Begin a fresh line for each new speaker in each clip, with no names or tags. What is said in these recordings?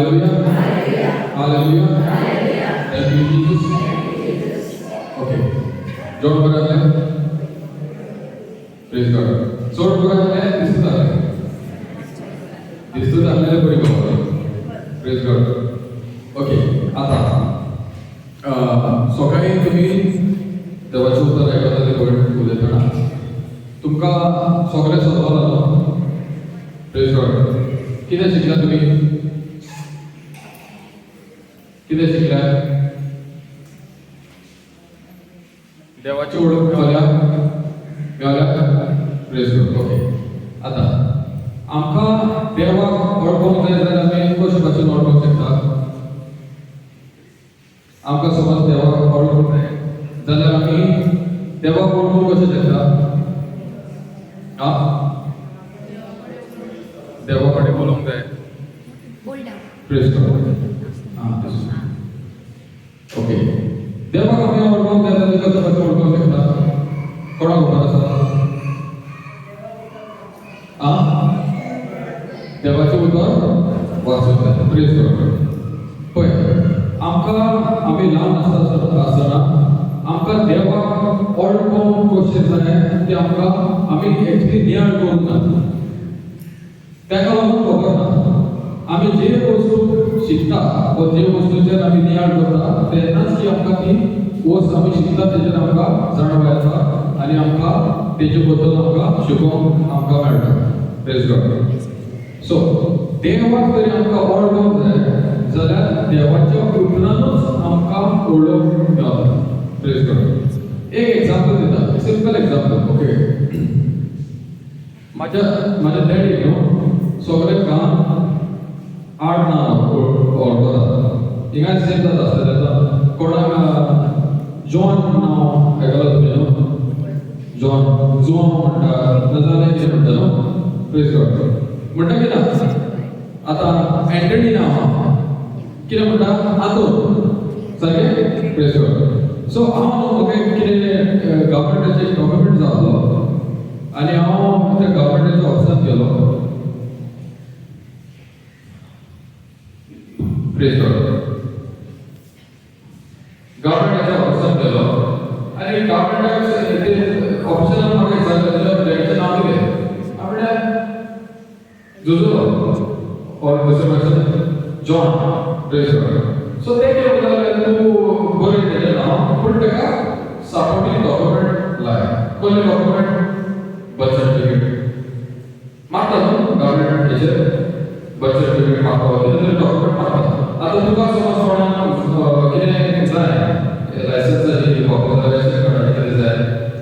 Hallelujah. Hallelujah. Thank you Jesus. Okay, जेवण बरें जालें? प्रेज गॉड. चड बरें जालें दिसता जालें, दिसता जालें, बरी खबर. Praise God. Okay, आतां सकाळी तुमी देवाचें उतर आयकता ते भयण उलयतना तुमकां सगळें समजलो न्हू? प्रेज गॉड. कितें शिकला तुमी? कितें शिकल्या? देवाची ओळख मेळ्ळ्या? मेळ्ळ्या? Praise God. Okay, आतां आमकां देवाक वळखूंक जाय जाल्यार आमी कशे भाशेन वळखूंक शकता? आमकां समज देवाक वळखूंक जाय जाल्यार आमी देवाक वळखूंक कशें शकता? आं, देवा कडेन उलोवंक जाय. Praise God. आं, ओके, देवाक आमी वळखूंक जाय जाल्यार कशें भाशेन वळखूंक शकता? कोणाक खबर आसा? आं, देवाचें उतर वाचूंक जाय. प्रेज गॉड. पळय, आमकां आमी ल्हान आसता आसतना आमकां देवाक वळखूंक कशें जाय तें आमकां आमी एक्चुली नियाळ करूंक ना, ताका लागून खबर ना. आमी जे वस्तू शिकता वा जे वस्तूचेर आमी नियाळ करता तेन्नाच ती आमकां ती वस्त आमी शिकता तेजेर आमकां जाणवाय येता आनी आमकां तेजे बद्दल आमकां शिकोवंक आमकां मेळटा. Praise God. सो देवाक तरी आमकां वळखूंक जाय जाल्यार देवाच्या उतरानूच आमकां वळख मेळटा. प्रेज गॉड. एक एग्जाम्पल दिता, सिंपल एग्जाम्पल. ओके, म्हाज्या म्हाज्या डॅडी न्हू सगळे गांव आड नांव वळखता. हिंगा सेम जाता आसतलें. आतां कोणाक जॉन नांव आयकलां तुमी न्हू? जॉन, जुआंव म्हणटा, नाजाल्यार कितें म्हणटा न्हू? प्रेज गॉड. म्हणटा कितें? आतां एंटनी नांव आहा, कितें म्हणटा? आंतोन. सारकें? Praise God. सो हांव न्हू म्हाका कितें गव्हर्मेंटाचे डॉक्युमेंट जाय आसलो आनी हांव त्या गव्हर्मेंटाच्या ऑफिसांत गेलो. प्रेज गॉड. गव्हर्मेंटाच्या ऑफिसांत गेलो आनी गव्हर्मेंटाक ते ऑफिसरान म्हाका विचारलें, तुज्या डॅडीचें नांव कितें? हांव म्हणलें जुजुलो और दुसरे भाशेन जॉन. Praise God. सो ते कितें म्हणटाले, तूं बरय तेजें नांव, पूण ताका सपोर्टींग डॉक्युमेंट लाय. कसलें डॉक्युमेंट? बर्थ सर्टिफिकेट मागता न्हू गव्हर्मेंट हेचेर? बर्थ सर्टिफिकेट मागता, कितें तरी डॉक्युमेंट मागता. आतां तुका समज कोणाक कितें जाय, लायसन्साची कॉपी, रेशन कार्डाची कितें जाय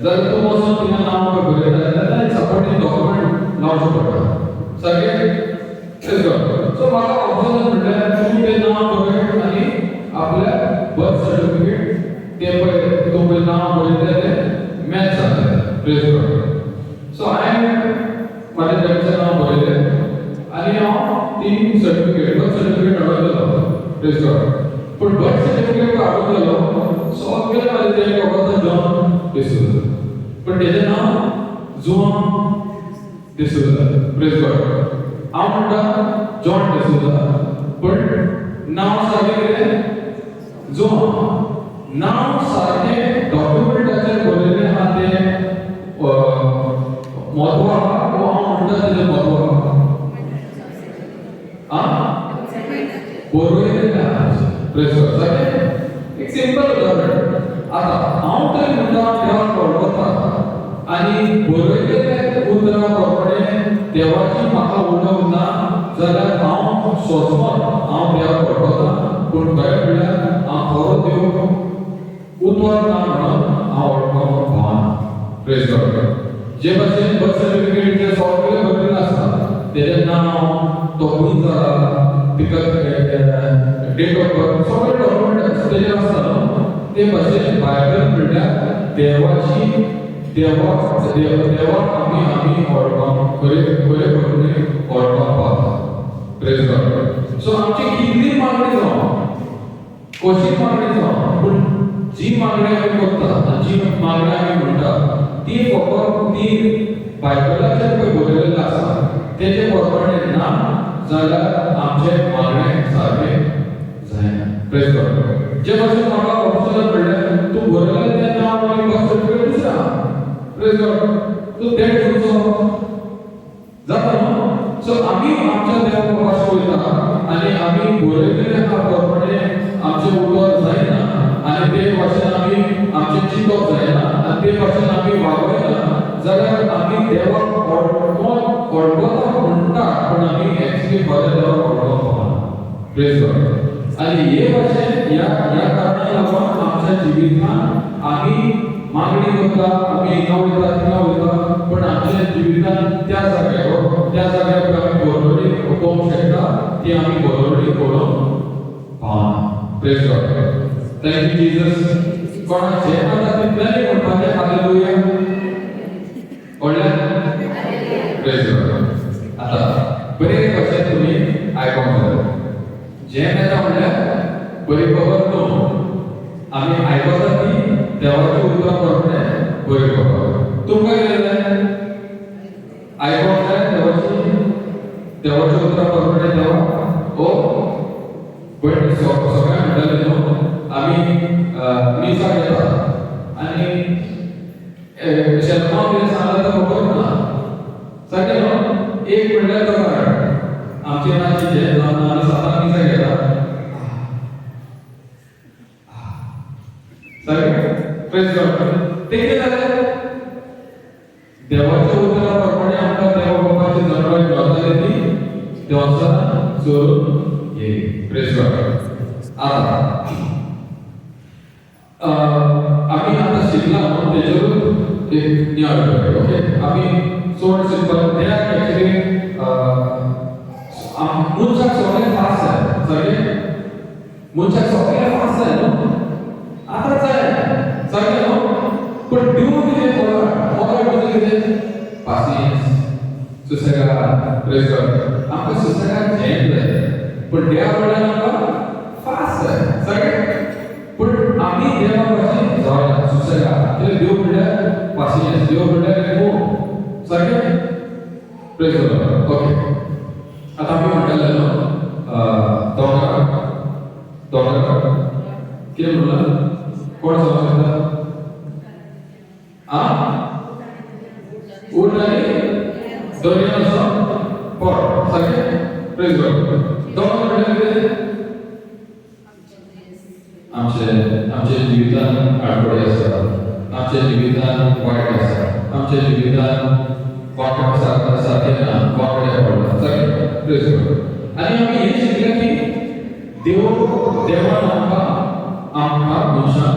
जाल्यार तूं वचून तुजें नांव पळय बरयता जाल्यार सपोर्टींग डॉक्युमेंट लावचें पडटा. सारकें? Praise God. सो म्हाका ऑफिसरान म्हणलें, तूं तें नांव बरय आनी आपल्या बर्थ सर्टिफिकेट ते पळय, तूं पळय नांव बरयलें तें मॅच जातलें. Praise God. सो हांवें म्हाज्या डॅडीचें नांव बरयलें आनी हांव ती सर्टिफिकेट, बर्थ सर्टिफिकेट हाडून गेलो. प्रेज गॉड. पूण बर्थ सर्टिफिकेट हाडून गेलो, सगळें म्हाजें तें फकत जॉन डिसोजा, पूण तेजें नांव जुआंव डिसोजा. Praise God. हांव म्हणटा जॉन डिसोजा, पूण नांव सारकें कितें? जुआंव. नांव सारकें डॉक्युमेंटाचेर बरयलें आहा तें म्हत्व आहा वो हांव म्हणटा तेजें म्हत्व आहा? आं, बरयलें आहा. प्रेज गॉड. सारकें? एक सिंपल उदाहरण. आतां हांव तरी म्हणटा देवाक वळखता आनी बरयलेल्या उतरां प्रमाणे देवाची म्हाका वळख ना जाल्यार हांव सोंसमत हांव देवाक वळखता, पूण खरें म्हणल्यार हांव खरो देव उतर ना म्हणून हांव वळखूंक पावना. Praise God. जे भाशेन बर्थ सर्टिफिकेटीचेर सगळें बरयलें आसता, तेजें नांव, तो खंय जाला, तिका डेट ऑफ बर्थ, सगळे डॉक्युमेंट तेजेर आसता न्हू? ते भाशेन बायबल म्हणल्यार देवाची देवाक देव देवाक आमी आमी वळखूंक खरे खरे करून वळखूंक पावता. Praise God. सो आमची कितली मागणी जावं, कशी मागणी जावं, पूण जी मागणी आमी करता आनी जी मागणी आमी म्हणटा ती फकत ती बायबलाचेर पळय बरयलेलें आसा तेजे प्रमाणे ना जाल्यार आमचें मागणें सारकें. प्रेस गॉड. जे भाशेन म्हाका ऑफिसरान म्हणलें, तूं बरयलें तें नांव आनी बर्थ सर्टिफिकेट दुसरें आहा. प्रेस गॉड. तूं तें घेवचो जाता न्हू. सो आमी आमच्या देवा बाबाशी वयता आनी आमी बरयलेलें आहा प्रमाणे आमचें उतर जायना आनी ते भाशेन आमी आमचें चिंतप जायना आनी ते भाशेन आमी वागयना जाल्यार आमी देवाक वळखता म्हणटा, पूण आमी एक्चुली खरें देवाक वळखूंक पावना. प्रेज गॉड. आनी हे भाशेन ह्या ह्या कारणाक लागून आमच्या जिवितान आमी मागणी करता, आमी हिंगा वयता थिंगा वयता, पूण आमच्या जिवितान त्या जाग्यार आमी बरोबरी पळोवंक शकता ती आमी बरोबरी पळोवंक पावना. Praise God. Thank you Jesus. कोणाक जें जाता तितल्यांनी म्हणपाचें हालेलुया. कळ्ळें? प्रेज गॉड. आतां बरे भाशेन तुमी आयकोंक जाय. जें येता म्हणल्यार बरी खबर न्हू, आमी आयकता ती देवाची उतरां प्रमाणे बरी खबर. तुमकां कितें जाय आयकोंक जाय? देवाच्या उतरां प्रमाणे देवा ओ भयण सगळ्यांक म्हणटाले न्हू, आमी मिसाक येता आनी शेर्मांव कितें सांगला तें खबर ना सारकें न्हू. एक म्हणल्यार तो कारण आमचे रातचें जें जावन आमी सातांक मिसाक येता सारकें. प्रेज गॉड. तें कितें जालें? देवाच्या उतरा प्रमाणे आमकां देवा बापाची जाणवाय मेळटाली ती देवाचा चोरून येयली. प्रेज गॉड. आतां आमी आतां शिकला न्हू तेजेरूच एक नियाळ करया. ओके, आमी चड शिकपाक त्या एक्चुली मनशाक सगळें फास्ट जाय सारकें. मनशाक सगळें फास्ट जाय न्हू, आतां जाय सारकें न्हू. पण देव कितें मोगाळ. मोगाळ म्हणजे कितें? पासियेंस, सुसेगाद. प्रेज गॉड. आमकां सुसेगाद झेम जाय, पूण देवा कडल्यान आमकां फास्ट जाय सारकें. पूण आमी देवा भाशेन जावया सुसेगाद, कित्याक देव म्हणल्यार पासियेंस, देव म्हणल्यार मोग सारकें. प्रेज गॉड. ओके, आतां आमी म्हणटाले न्हू दोंगरार दोंगरार कितें म्हणलां कोण सांगूंक शकता? आ उठ आनी दर्यान वचोन पड सारकें. प्रेज गॉड. दोंगर म्हणल्यार कितें? आमचे आमच्या जिवितान आडखळी आसा, आमच्या जिवितान वायट आसा, आमच्या जिवितान वांकड सारकें ना, वांकडें पडलां सारकें. प्रेज गॉड. आनी आमी हें शिकले की देवान आमकां आमकां मनशान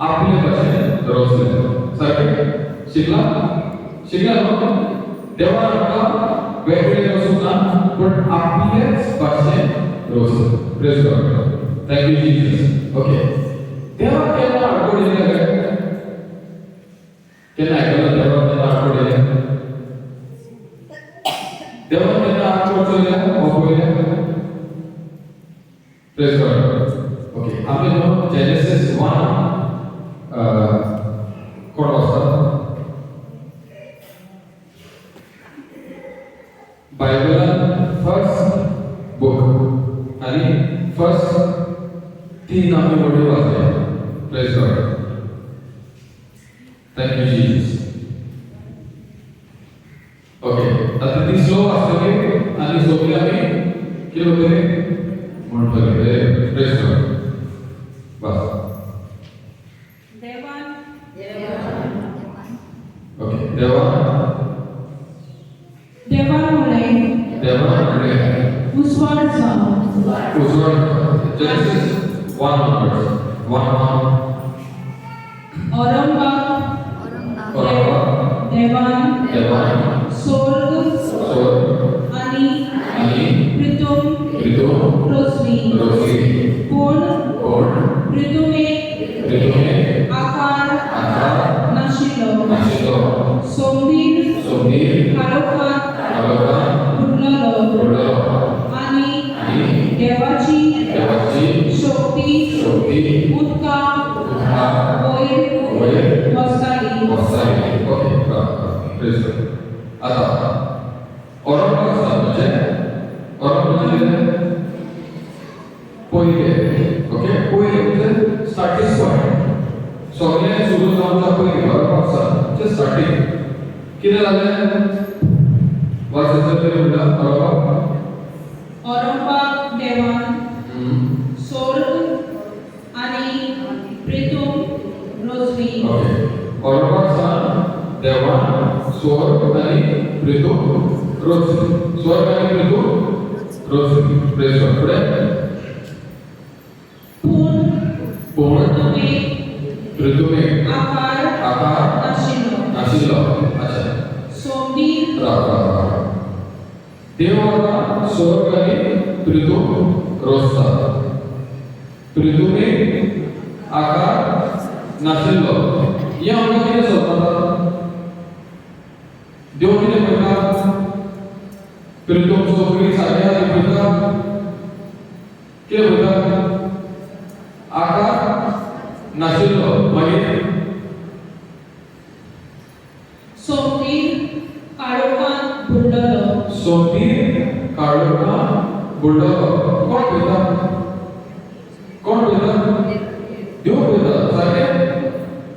आपले भाशेन रचले सारकें. शिकला शिकला न्हू? देवान आमकां वेगळे रचूंक ना, पूण आपलेच भाशेन रचले. Praise God. Thank you Jesus. Okay, देवाक केन्ना आडखळ येयल्या काय? केन्ना आयकलां देवाक केन्ना आडखळ येयल्या? देवाक केन्ना आडखळ चोयल्या वा पळयल्या? प्रेज गॉड. ओके, आमी न्हू जेनेसीस 1 कोण वाचता? बायबलान फर्स्ट बूक आनी फर्स्ट तीन आमी वडील वाचले. Praise God. Thank you Jesus. Okay, आतां ती स्लो वाचतली आनी सोंपली आमी कितें करतली म्हणटले. प्रेज गॉड. बस.
देवान
ओके, देवा
देवान म्हणलें,
देवा म्हणलें,
उजवाड जावं.
उजवाड. Genesis 1 onwards. 1 1.
औरंगाक
औरंगाक
देवान
देवान
स्वर्ग
स्वर्ग
आनी
आनी
पृथ्वी
पृथ्वी
रचली.
रचली.
पूण
पूण
पृथ्वेक
पृथ्वेक
आकार
आकार
नाशिल्लो.
नाशिल्लो.
सोमदीर
सोमदीर
काळोखांत
काळोखांत
बुडलेलो
बुडलेलो
आनी
आनी
देवाची
देवाची
शक्ती
शक्ती
उदका
उदका
वयर
वयर
वसताली.
वसताली. ओके, प्रेज गॉड. आतां औरंग आसा म्हणजे औरंग म्हणजे कितें? पयलें. ओके. सॅटिस्फायड. सगळें सुरू जावच्या पयलीं बरोबर स्टार्टींग कितें जालें? वाचत म्हणटा बरोबर.
औरंगाबाद देवान स्वर्ग आनी प्रितूम रोजली.
ओके, बरोबर. सान देवान स्वर्ग आनी पृथ्वी रोजली. स्वर्ग आनी पृथ्वी रोजली. प्रेज गॉड. फुडें?
पूण
पूण
पृथ्वीक
पृथ्वीक
आकार
आकार
नाशिल्लो.
नाशिल्लो. अच्छा.
सोमदीर
राव राव राव. देव आतां स्वर्ग आनी पृथ्वी रोजता. पृथ्वीक आकार नाशिल्लो. हें आमकां कितें सोदता? देव कितें म्हणटा? पृथ्वी सगळी सारकी आसा पळयता. कितें म्हणटा? आकार नाशिल्लो. मागीर?
सोमदीर काळोखान बुडलेलो.
सोमतीर काळोखान बुडलो. कोण पळयता? कोण पळयता? देव पळयता. सारकें.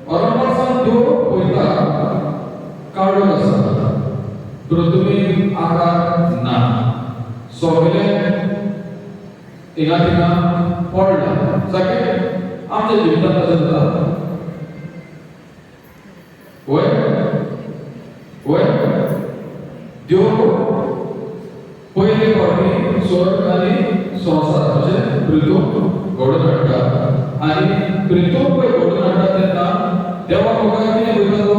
औरंगाबाद देव पळयता, काळोख आसा, पृथ्वीक आकार ना, सगळे हिंगा थिंगा पडला. सारकें. आमच्या जिवितांत तशें जाता? वय वय. देव पयले फावटी स्वर्ग आनी संवसार अशें पृथ्वी घडोवन हाडटा आनी पृथ्वी पळय घडोवन हाडटा तेन्ना देवा मुखार कितें पळयता तो?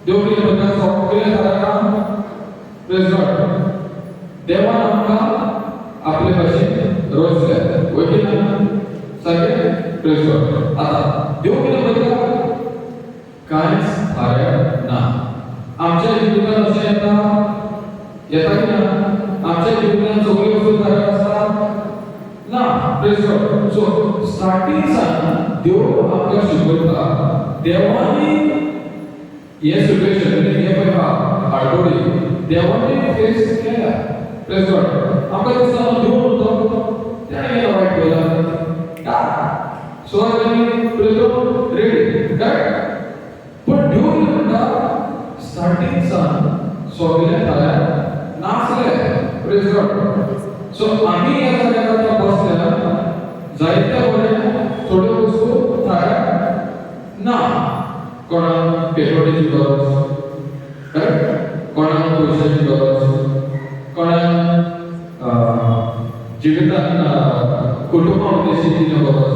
देव कितें पळयता? सगळें थारायता. प्रेज गॉड. देवान आमकां आपले भाशेन रचले, वय की ना? सारकें. प्रेज गॉड. आतां देव कितें पळयता? कांयच थाराय ना. आमच्या जिवितांत अशें येता? येता की ना? आमच्या जिवितांत सगळ्यो वस्तू थाराय आसता ना. प्रेज गॉड. सो स्टार्टींग सान देव आमकां शिकयता. देवानी हे सिट्युएशन, हे पळय आडकोडी देवानी फेस केल्या. प्रेज गॉड. आमकां दिसता देव न्हू तो, तेणें कितें वायट पळयलां? स्वर्ग आनी पृथ्वी रेडी, करेक्ट. पण देव कितें म्हणटा? स्टार्टींग सान सगळें थाराय नासलें. प्रेज गॉड. सो आमी ह्या जाग्यार आतां बसल्या, जायते बरें थोड्यो वस्तू थाराय ना. कोणाक पेट्रोलीची गरज, करेक्ट, कोणाक पयशांची गरज, कोणाक जिवितान कुटुंबा उद्देशी कितें गरज.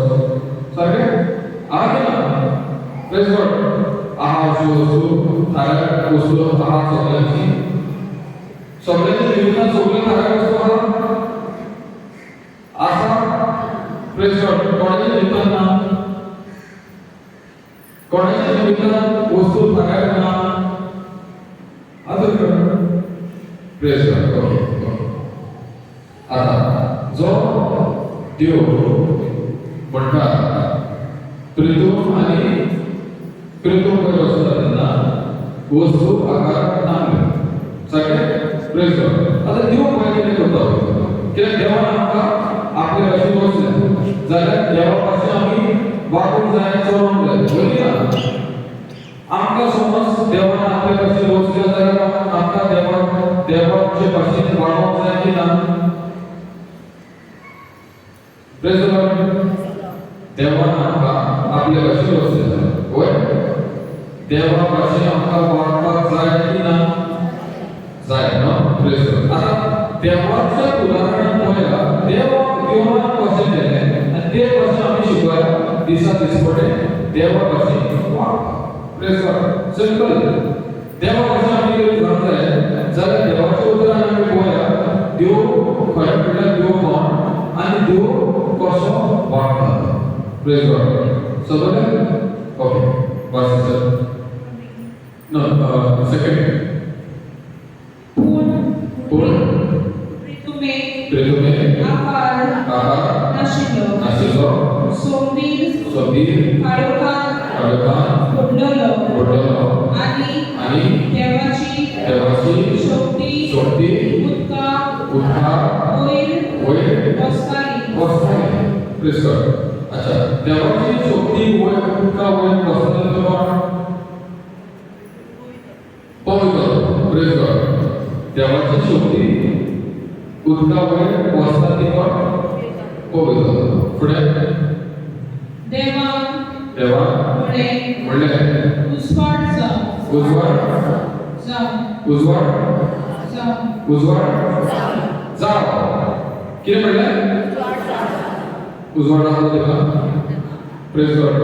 सारकें आहा की ना? प्रेज गॉड. आहा अश्यो वस्तू थाराय वस्तू आहा सगळ्यांची. सगळ्यांच्या जिवितांत सगळ्यो थाराय वस्तू आहा आसा. प्रेज गॉड. कोणाच्या जिवितांत ना? कोणाच्या जिवितांत वस्तू थाराय ना? आतां प्रेज गॉड. ओके. आतां जो देव म्हणटा पृथ्वी आनी पृथ्वी पळय वचता तेन्ना वस्तू आकार नासल्यो. सारकें. प्रेज गॉड. आतां देव पळय कितें करता? कित्याक देवान आमकां आपले भाशेन वचलें जाल्यार देवा भाशेन आमी वागूंक जाय, चलोवंक जाय, वय ना? आमकां समज देवान आपले भाशेन वचलें जाल्यार आमकां देवाचे भाशेन वागोवंक जाय की ना? प्रेज गॉड. देवान आमकां आपले भाशेन वचलें, वय? देवा भाशेन आमकां वागपाक जाय की ना? जाय न्हू? प्रेज गॉड. आतां देवाचें उदाहरण पळया. देवान कशें केलें आनी ते भाशेन आमी शिकया दिसा दिसपटे देवा भाशेन वागपाक. Praise God. Simple. देवा भाशेन आमी कितें जावंक जाय जाल्यार देवाच्या उतरान आमी पळोवया देव खरें म्हणल्यार देव कोण आनी देव कसो वागता. प्रेज गॉड. समजलें? ओके, बस sir. No, second.
पूण
पूण
पृथ्वीक
पृथ्वीक
आकार
आकार
नाशिल्लो.
नाशिल्लो.
सोमदीर
सोबीर
काळोखान
काळोखान
बुडलेलो
बुडलेलो
आनी
आनी
देवाची
देवाची
शक्ती
शक्ती
उदका
उदका
वयर
वयर
वसताली.
वसताली. प्रेज गॉड. अच्छा. अच्छा, देवाची शक्ती वयर उदका वयर वसता तो कोण? पवित्र. Praise God. देवाची शक्ती उदका वयर वसता ती कोण? पवित्र. फुडें
देवान
देवा
म्हणलें,
म्हणलें,
उजवाड जावं.
उजवाड
जावं.
उजवाड
जावं.
उजवाड जाव. कितें म्हणलें? उजवाड आसलो तेका. Praise God.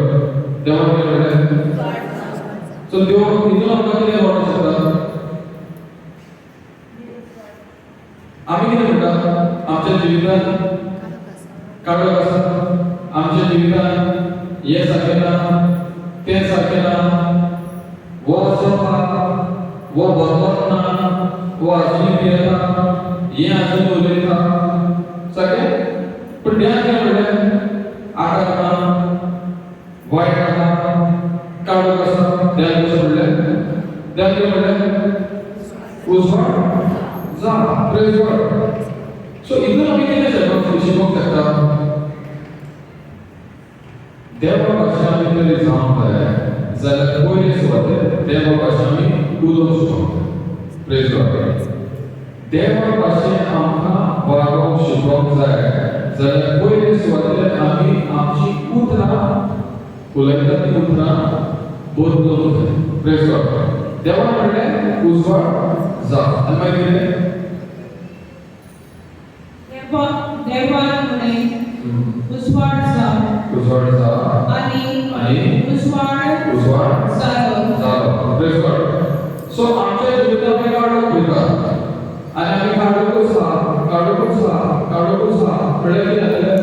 देवान कितें म्हणलें? सो देव हितून आमकां कितें कळोंक शकता? आमी कितें म्हणटा? आमच्या जिवितांत काळोख आसा, आमच्या जिवितांत हें सारकें ना, तें सारकें ना, हो असो आहा, हो बदलत ना, हो आजुनूय पियेता, हें आजुनूय उलयता, सारकें. पूण देवान कितें म्हणलें? आकार ना, वायट आहा, काळोख आसा. देवान कशें म्हणलें? देवान कितें म्हणलें? उजवाड जा. Praise God. सो हितून आमी कितें शिकोवंक शकता? देवा भाशेन आमी तरी जावंक जाय जाल्यार पयले सुवातेर देवा भाशेन आमी उलोवंक शिकोवंक जाय. Praise God. देवा भाशेन आमकां वागोवंक शिकोवंक जाय जाल्यार पयले सुवातेर आमी आमची उतरां उलयता ती उतरां बदलूंक जाय. Praise God. देवान म्हणलें उजवाड जा, आनी मागीर कितें?
देवान म्हणलें, उजवाड जावं.
उजवाड जा.
आनी
आनी
उजवाड
उजवाड
जालो.
जालो. Praise God. सो आमच्या जिवितांत आमी काळोख वयता आनी आमी काळोखूच आहा, काळोखूच आहा, काळोखूच आहा म्हणल्यार कितें जातलें?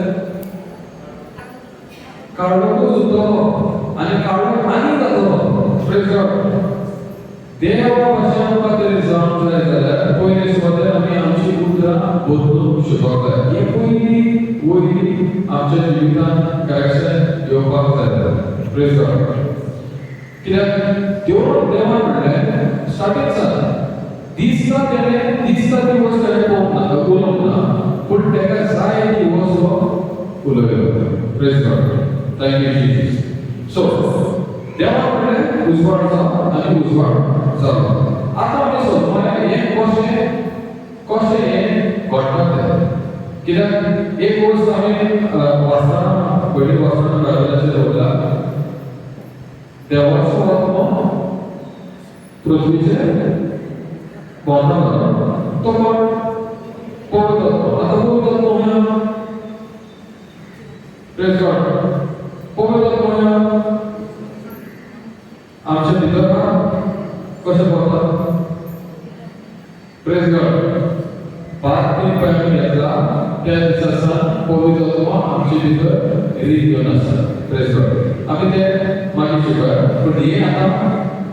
काळोखूच उरतलो आनी काळोख आनी जातलो. Praise God. देवा भाशेन आमकां तरी जावंक जाय जाल्यार पयले सुवातेर आमी आमची उतरां बदलूंक शिकोवंक जाय. हें पयली वयली आमच्या जिवितांत करेक्शन येवपाक जाय. Praise God. कित्याक देवान म्हणलें स्टार्टींग सावन दिसता तेणें, दिसता ती वस्त तेणें पळोवंक ना, उलोवंक ना, पूण तेका जाय ती वस्त उलयलो. Praise God. Thank you Jesus. So देवान म्हणलें उजवाड जावं आनी उजवाड जालो. आतां आमी सोदपाक हें कशें कशें हें घडटा तें. कित्याक एक वस्त आमी वाचतना, पयलीं वाचतना बायबलाचेर दवरला, देवाचो आत्मो पृथ्वीचेर भोंवता. तो कोण? पवित्र आत्मो. आतां पवित्र आत्मो म्हणून. Praise God. पवित्र आत्मो म्हणून आमच्या भितर कशें भोंवता? Praise God. 5-3 पळय आमी घेतला त्या दिसा सावन पवित्र आत्मो आमचे भितर रीत घेवन आसा. Praise God. आमी ते मागीर शिकूया. पूण हें आतां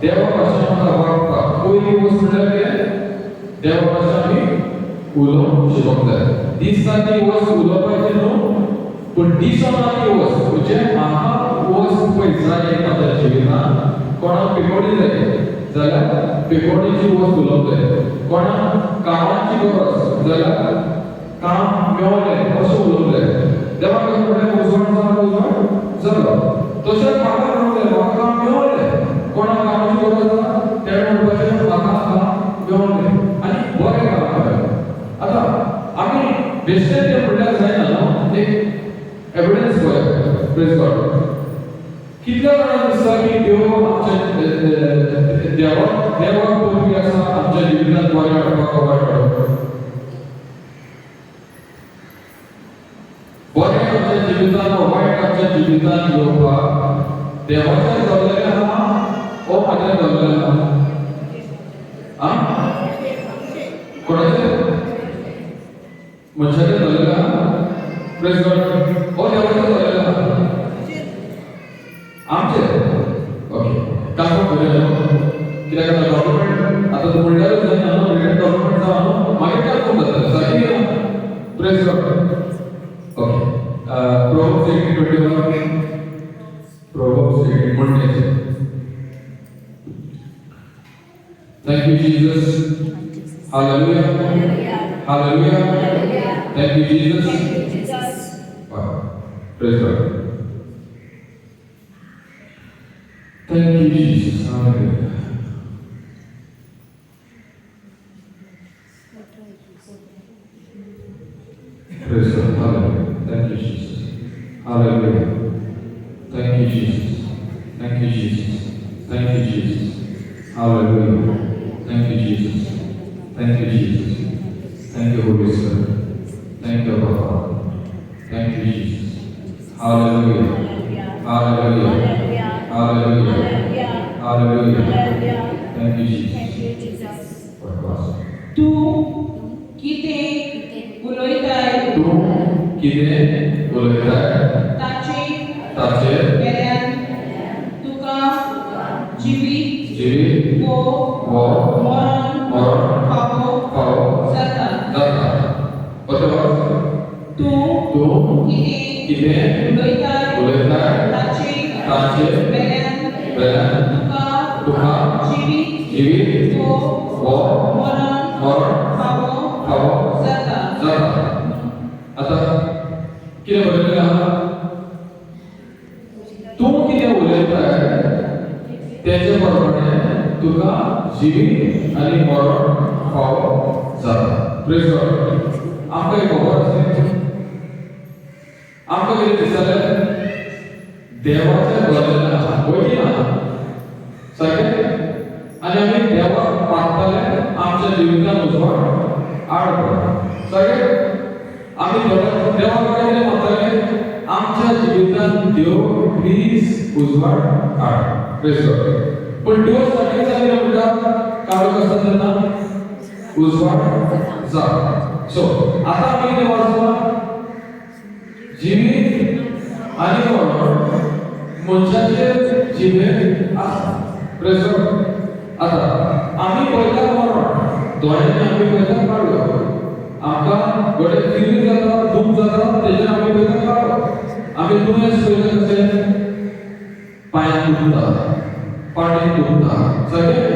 देवा भाशेन आमकां वागपाक पयली वस्त म्हणल्यार कितें? देवा भाशेन आमी उलोवंक शिकोवंक जाय. दिसता ती वस्त उलोवपाची न्हू, पूण दिसना ती वस्त म्हणजे म्हाका वस्त पळय जाय म्हाज्या जिवितांत. कोणाक पिकोडी जाय जाल्यार पिकोडीची वस्त उलोवंक जाय. कोणाक कामाची गरज जाल्यार काम मेवलें अशें उलोवंक जाय. देवाक कशें म्हणलें? उजवाड जालो, उजवाड जालो. तशेंच म्हाका म्हणूंक जाय म्हाका काम मेवलें. कोणाक कामाची गरज आसा तेणें म्हणपाचें म्हाका काम मेवलें आनी बरें काम मेळ्ळें. आतां आमी बेश्टें तें म्हणल्यार जायना न्हू, एक एविडन्स पळय. Praise God. कितल्या जाणांक दिसता की देव आमच्या देवाक देवाक पदवी आसा आमच्या जिवितांत बरें हाडपाक, वायट हाडपाक? बरें आमच्या जिवितांत वायट आमच्या जिवितांत येवपाक देवाचें जाल्लें आहा ओ म्हाजें जाल्लें आहा? आं, कोणाचें? मनशाचें जाल्लें आहा? Praise God. ओ देवाचें जाल्लें आहा? आमचें. ओके, कन्फर्म करूया न्हू, कित्याक आतां डॉक्युमेंट आतां म्हणल्यारूच जायना न्हू, रिटन डॉक्युमेंट जावं न्हू, मागीर कन्फर्म जातलें सारकें ना? Praise God. Okay, Proverbs 18:21. Proverbs 18 म्हणण्याचें. Thank you Jesus. Hallelujah. Hallelujah. Thank you Jesus. Praise God. Thank you, Jesus. Hallelujah. Praise God. Hallelujah. Thank you, Jesus. Hallelujah. Thank you, Jesus. Thank you, Jesus. Thank you, Jesus. Hallelujah. Thank you, Jesus. Thank you, Jesus. Thank you, Holy Spirit. Thank you, Abba Father. Thank you, Jesus. Hallelujah. Hallelujah. Hallelujah. Hallelujah. Thank you, Jesus.
तूं कितें उलयताय
तूं कितें उलयताय
ताचे
ताचेर
वेल्यान तुका जिवीत
जिवीत
वो
वो
मरण
मरण
फावो
फावो
जाता.
जाता. बरोबर.
तूं
तूं
कितें
कितें
उलयताय
उलयताय
ताचे
ताचेर
वेल्यान
वेल्यान
तुका
तुका
जिवीत
जिवीत
वो
वो
मरण
मरण
फावो
फावो
जाता.
जाता. आतां कितें बरयलें आहा? तूं कितें उलयताय तेजे प्रमाणे तुका जिवीत आनी मरण फावो जाता. प्रेज गॉड. आमकां एक खबर आसा, आमकां कितें दिसतालें देवाचें बरयलें आसा वयली ना सारकें, आनी आमी देवाक मागताले आमच्या जिवितान उजवाड आड सारकें. आमी देवा कडेन कितें मागताले? आमच्या जिवितान देव प्लीज उजवाड हाड. प्रेज गॉड. पूण देव स्टार्टिंग कितें म्हणटा? काळोख आसता तेन्ना उजवाड जा. सो आतां आमी कितें वाचला? जिवीत आनी मरण मनशाचे जिबेर आसा. प्रेज गॉड. आतां आमी पळयतात मरण, दोळ्यांनी आमी पळयतात काळोख. आमकां घडये फिरी जाता, दूख जाता, तेजेर आमी पळयतात काळोख. आमी दुयेंस पळयता कशें? पांयान दुखता, फाटीन दुखता, सारकें.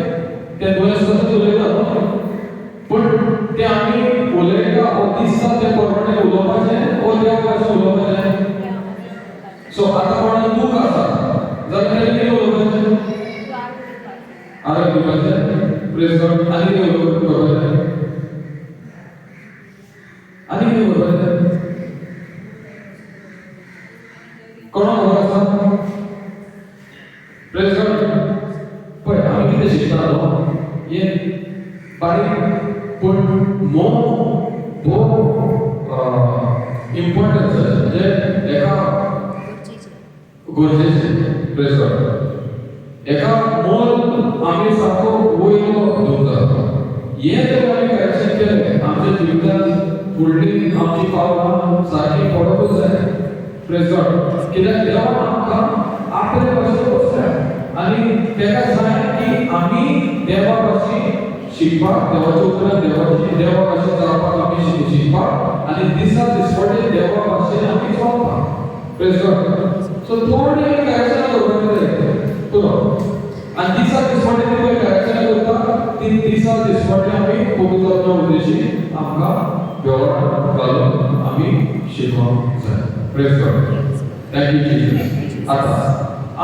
तें दुयेंस तशें उलयता न्हू, पूण तें आमी उलयता ओ दिसता तें प्रमाणे उलोवपाचें ओ देवा भाशेन उलोवपाचें. सो आतां कोणाक दूख आसा जाल्यार तेणें कितें उलोवपाचें? आरोग्य दिवपाचें. प्रेज गॉड. आनी कितें उलोवपाचें? आनी कितें उलोवपाचें? कोणाक खबर आसा? प्रेज गॉड. पळय आमी कितें शिकता न्हू हें बारीक पूण मोव भोव इम्पॉर्टन्स, म्हणजे एका गरजेचें. प्रेज गॉड. एका मोल आमी सारको वयलो दवरता. हें जर आमी करेक्शन केलें आमच्या जिवितांत फुडली आमची पावलां सारकी पडोकूच जाय. प्रेज गॉड. कित्याक देवान आमकां आपले भाशेन बसल्या आनी तेका जाय की आमी देवा भाशेन शिकपाक, देवाच्या उपरांत देवाची देवा भाशेन जावपाक आमी शिकपाक आनी दिसा दिसपटे देवा भाशेन आमी चलपाक. प्रेज गॉड. सो थोडी आमी करेक्शनां करपाक जाय पुरो. आनी दिसा दिसपटे ती पळय करेक्शनां करता ती दिसा दिसपटे आमी पवित्र उद्देशी आमकां वेव्हार घालून आमी शिकोवंक जाय. Praise God. Thank you Jesus. आतां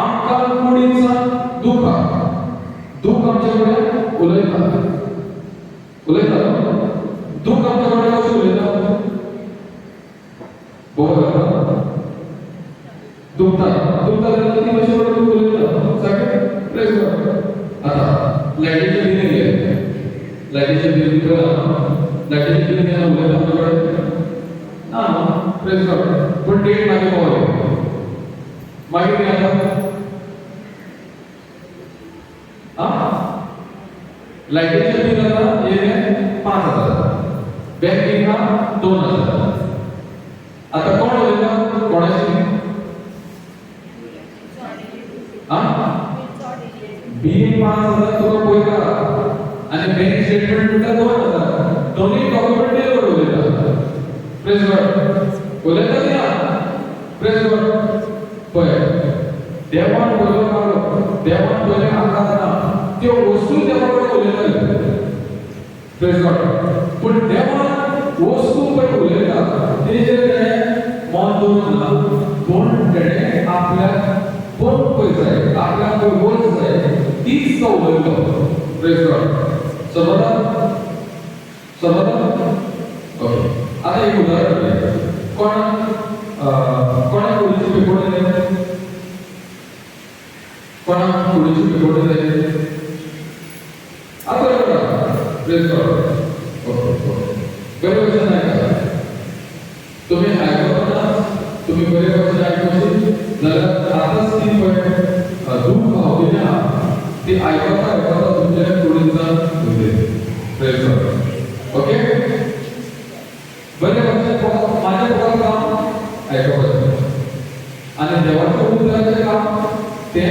आमकां कुडींतल्यान दूख आहा, दूख आमचे कडेन उलयता, उलयता दूख आमचे कडेन कशें उलयता? बरोबर जाता, दुखता, दुखता तेन्ना ती कशें कडेन दूख उलयता सारकें. प्रेज गॉड. आतां लायटीचें बील येयलें, लायटीचें बील पळयलां, लायटीचें बील केन्ना उलयता आमचे कडेन? ना न्हू. प्रेज गॉड. पूण डेट मागीर पावली, मागीर कितें जाता? आं, लायटीचें बील आतां येयलें 5,000, बँक बील 2,000. आतां कोण उलयता कोणाशी? आं, बील 5,000 तुका पळयता आनी बँक स्टेटमेंट म्हणटा 2,000, दोनूय डॉक्युमेंट बरोबर उलयता. प्रेज गॉड. उलयता की ना? प्रेज गॉड. पळय देवान पयलो काडलो, देवान पयलें आकाश ना, त्यो वस्तू देवा कडेन उलयताल्यो. प्रेज गॉड. पूण देवान वस्तू पळय उलयता तेजेर तेणें मन दवरूंक ना, पूण तेणें आपल्याक पळोवंक पळय जाय, आपल्याक पळय वस्त जाय तीच तो उलयतलो. Praise God. समजता? समजता? ओके. आतां एक उदाहरण दिया. कोणाक कोणाक कुडीची पेपोवणी जाय? कोणाक कुडीची पेपोवणी जाय? आतां करा. Praise God. Okay okay. बरे भशेन आयका. तुमी आयकतना तुमी बरे भशेन आयकशी जाल्यार आतांच ती पळय दूख पावलेली आहा ती आयकता आयकता तुमच्या कुडींतल्यान वयतली. Praise God. Okay. बरे भशेन म्हाजें फकत काम आयकपाचें आनी देवाच्या उतराचें काम तें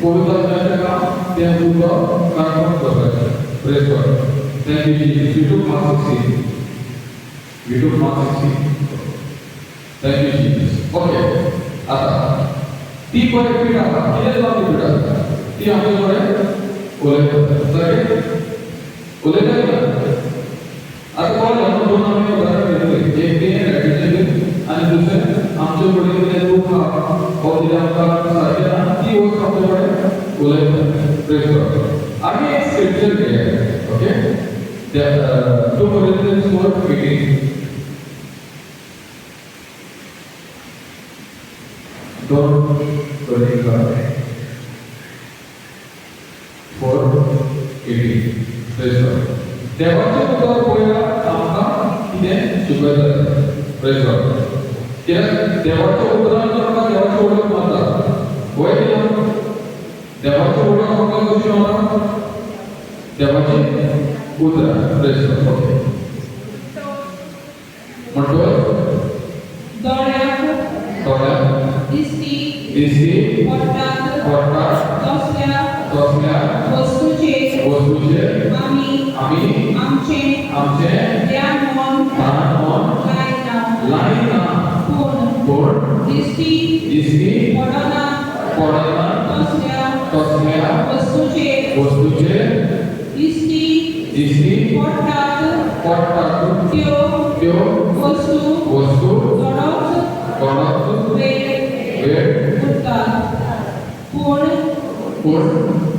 पवित्र आत्म्याचें काम तें उतर कन्फर्म करपाचें. Praise God. Thank you Jesus. We took Mark 16. We took Mark 16. Thank you Jesus. Okay. आतां ती पळय पीड आसा. कितें जावन ती पीड आसा ती आमचे कडेन उलयता. सारकें उलयता की ना? आतां कळ्ळें न्हू? दोन आमी उदाहरण घेतली. एक तें लायटीचें आनी दुसरें आमचे कडेन कितें दूख आहा वो कितें आमकां सारकें ना ती वस्त आमचे कडेन उलयता. Praise God. आमी एक स्क्रिप्चर घेया. Okay. 2 Corinthians 4:18. 2 Corinthians 4:18. Praise God. देवाचें उतर पळया आमकां कितें शिकयता. Praise God. कित्याक देवाच्या उतरान आमकां देवाची वळख मारता. वय की ना? देवाची वळख आमकां कशी मारता? देवाची उतरां. Praise God. Okay. म्हणटकच
दोळ्याक
दोळ्याक
दिसती
दिसती
पडटात
पडटात
तसल्या
तसल्या
वस्तूचेर
वस्तूचेर
आमी
आमी
आमचें
आमचें
ध्यान मन
ध्यान मन
लायना.
लायना.
पूण
पूण
दिसती
दिसती
पडना
पडना
तसल्या
तसल्या
वस्तूचेर
वस्तूचेर
दिसती
दिसती
पडटात
पडटात
त्यो
त्यो
वस्तू
वस्तू
थोडोच
थोडोच
वेळ
वेळ
उरतात. पूण
पूण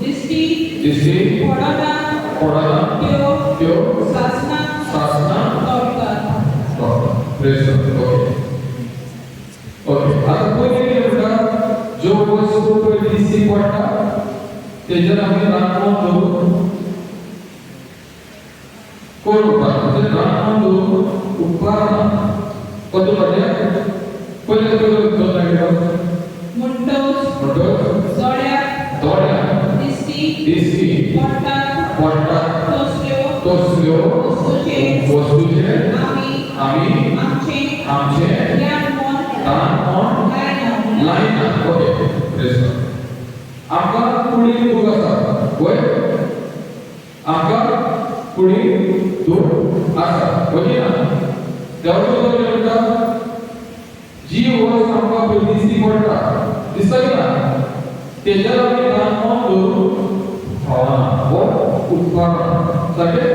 दिसती
दिसती
पडना
पडना
त्यो
त्यो
सासणां
सासणां
दवरतात.
Praise God. Okay. Okay. आतां पयलीं कितें म्हणटा? ज्यो वस्तू पळय दिसती पडटा तेजेर आमी रानमन दवरून कोण उपकार म्हणजे रानमन दवरून उपकारना. कशें पडलें? पयलें पयलो दोन लायन.
म्हणटकच
म्हणटकच
दोळ्याक
दोळ्याक
दिसती
दिसती
पडटात
पडटात
तसल्यो
तसल्यो
वस्तूचेर
वस्तूचेर
आमी
आमी
आमचें
आमचें
ध्यान मन
ध्यान मन
लायना.
लायना. Okay. Praise God. आमकां कुडीन दूख आसा. वय? आमकां कुडीन दूख आसा. वय की ना? देवाचें उतर कितें म्हणटा? जी वस्त आमकां पळय दिसती पडटा दिसता की ना तेजेर आमी ध्यान मन दवरून फावना वो उपकारना. सारकें?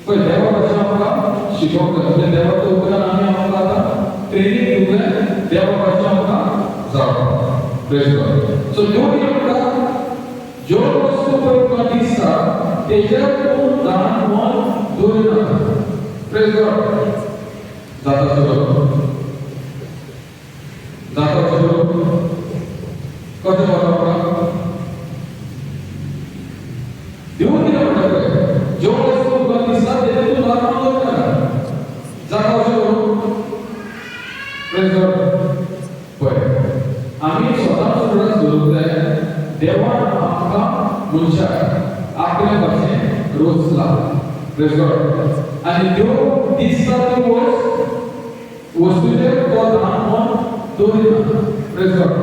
पळय देवा भाशेन आमकां शिकोवंक जाय. म्हणजे देवाच्या उतरान आमी आमकां आतां ट्रेनींग दिवंक जाय. देवा भाशेन आमकां जावपाक. Praise God. सो देव कितें म्हणटा? ज्यो वस्तू पळय तुका दिसता तेजेर तूं ध्यान मन दवरिनाका. Praise God. जाता सुरू जाता सुरू कशें जाता आमकां? देव कितें म्हणटा पळय? ज्यो वस्तू तुका दिसता तेजेर तूं ध्यान मन दवरिनाका. जाता अशें करूं? Praise God. पळय आमी स्वता सुद्दां धरूंक जाय. देवान आमकां मनशाक आपल्या भाशेन रोचला. Praise God. आनी त्यो दिसता त्यो वस्तूचेर तो ध्यान मन दवरिना. Praise God.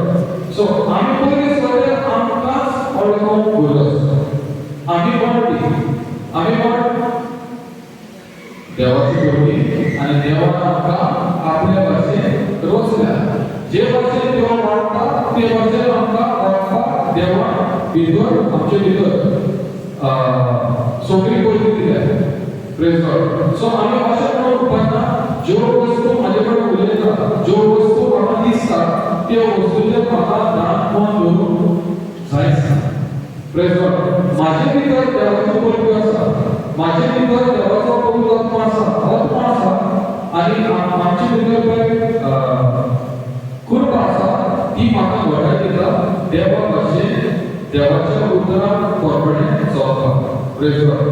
सो आमी पयलीं सगळें आमकांच वळखूंक गरज आसा. आमी कोण ती? आमी कोण? देवाची भुरगीं. आनी देवान आमकां आपल्या भाशेन रोचल्या. जे भाशेन देव वाडटा ते भाशेन आमकां वाडपाक देवान भितर आमचे भितर सगळी पयली दिल्या. Praise God. सो आमी अशें म्हणून उपकारना ज्यो वस्तू म्हाजे कडेन उलयता ज्यो वस्तू म्हाका दिसता त्या वस्तूचेर म्हाका ध्यान मन दवरूंक जायच. Praise God. म्हाजे भितर देवाचो पवित्र आसा, म्हाजे भितर देवाचो पवित्र आत्मा आसा, आत्मा आसा आनी आमचे भितर पळय कृपा आसा, ती म्हाका घडाय दिता देवा भाशेन देवाच्या उतरान प्रमाणे चलपाक. Praise God.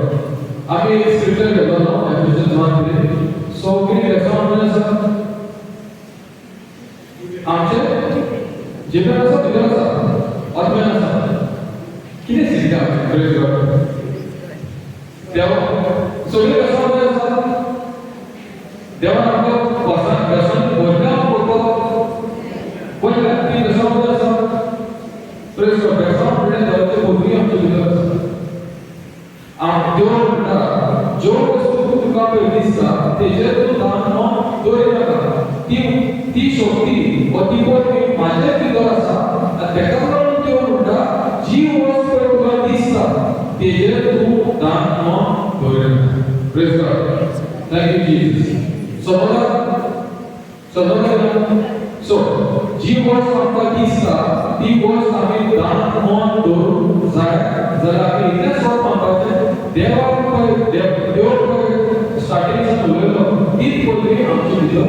आमी एक स्क्रिप्चर घेतलो न्हू, एफिशियन्स 1:3. सगळीं बेसांव म्हणजे आसा आमचे जिबेर आसा, भितर आसा, आत्म्यान आसा. कितें शिकता? Praise God. देवा सगळीं बेसांव म्हणजे आसा. देवान आमकां बेसां बेसांनी भरल्या पळोवपाक पयल्या ती बेसांव म्हणजे आसा. Praise God. बेसांव म्हणल्यार देवाचे पदवी आमचे भितर आसा. देव म्हणटा, ज्यो वस्तू तुका पळय दिसता तेजेर तूं दान मन दवरी नाका. ती ती शक्ती वा ती पदवी म्हाजे भितर आसा आनी तेका लागून देव म्हणटा, जी वस्त पळय तुका दिसता तेजेर तूं दान मन दवरी नाका. Praise God. Thank you Jesus. समजला? समजला? सो जी वस्त आमकां दिसता ती वस्त आमी दान मन दवरूंक जाय जाल्यार आमी इतलें स्वत मानपाचें, देवाक पळय देव पळय स्टार्टिंग सावन उलयलो तीच पदवी आमचे भितर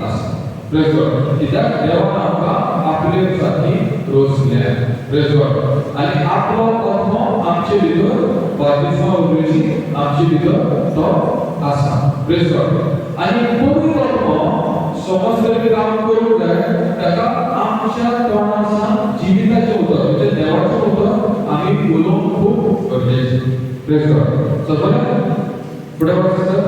आसा. Praise God. कित्याक देवान आमकां आपले सारकी रोसल्या. Praise God. आनी आपलो आत्मो आमचे भितर बाप्तिस्मा वरवीं आमचे भितर तो आसा. Praise God. आनी पवित्र आत्मो समज तरी काम करूंक जाय, ताका आमच्या तोंडासान जिविताचें उतर म्हणजे देवाचें उतर आमी उलोवंक खूब गरजेचें. Praise God. समजलें? फुडें वच सर.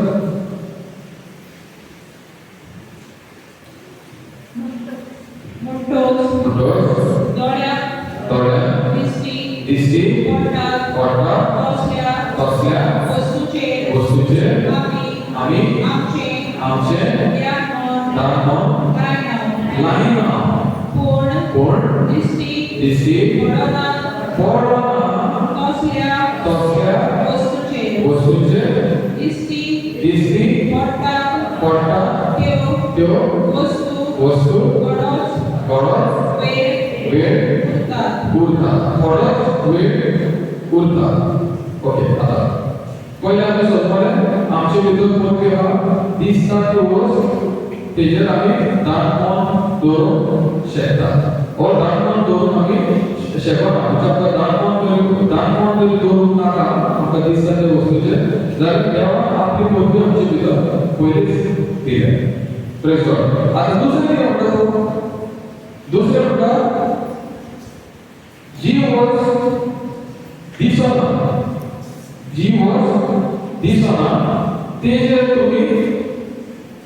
म्हणटोच
म्हणटोच
दोळ्याक
दोळ्याक
दिश्टी
दिश्टी
पडटात
पडटा
तसल्या
तसल्या
वस्तूचेर
वस्तूचेर
आमी
आमी
आमचें
आमचें
ध्यान मन
दान मन
लायना.
लायना.
पूण
पूण
दिश्टी
दिश्टी
पडना
पडना
तसल्या
तसल्या
वस्तूचेर
वस्तूचेर
दिश्टी
दिश्टी
पडटात
पडटा
त्यो
त्यो
वस्तू
वस्तू
थोडोच
थोडोच
वेळ
वेळ
उरतात.
उरता. थोडोच वेळ उरता. ओके, आतां पयलें आमी समजलें आमचे भितर पदवी आहा, दिसता ती वस्त तेजेर आमी दान मन दवरूंक शकता. हो दान मन दवरून आमी शकना. म्हणजे आमकां दान मन तरी दान मन तरी दवरूंक नाका आमकां दिसता त्या वस्तूचेर, जाल्यार देवान आपली पदवी आमचे भितर पयलींच दिल्या. Praise God. आतां दुसरें कितें म्हणटा तो? दुसरें म्हणटा जी वस्त दिसना, जी वस्त दिसना तेजेर तुमी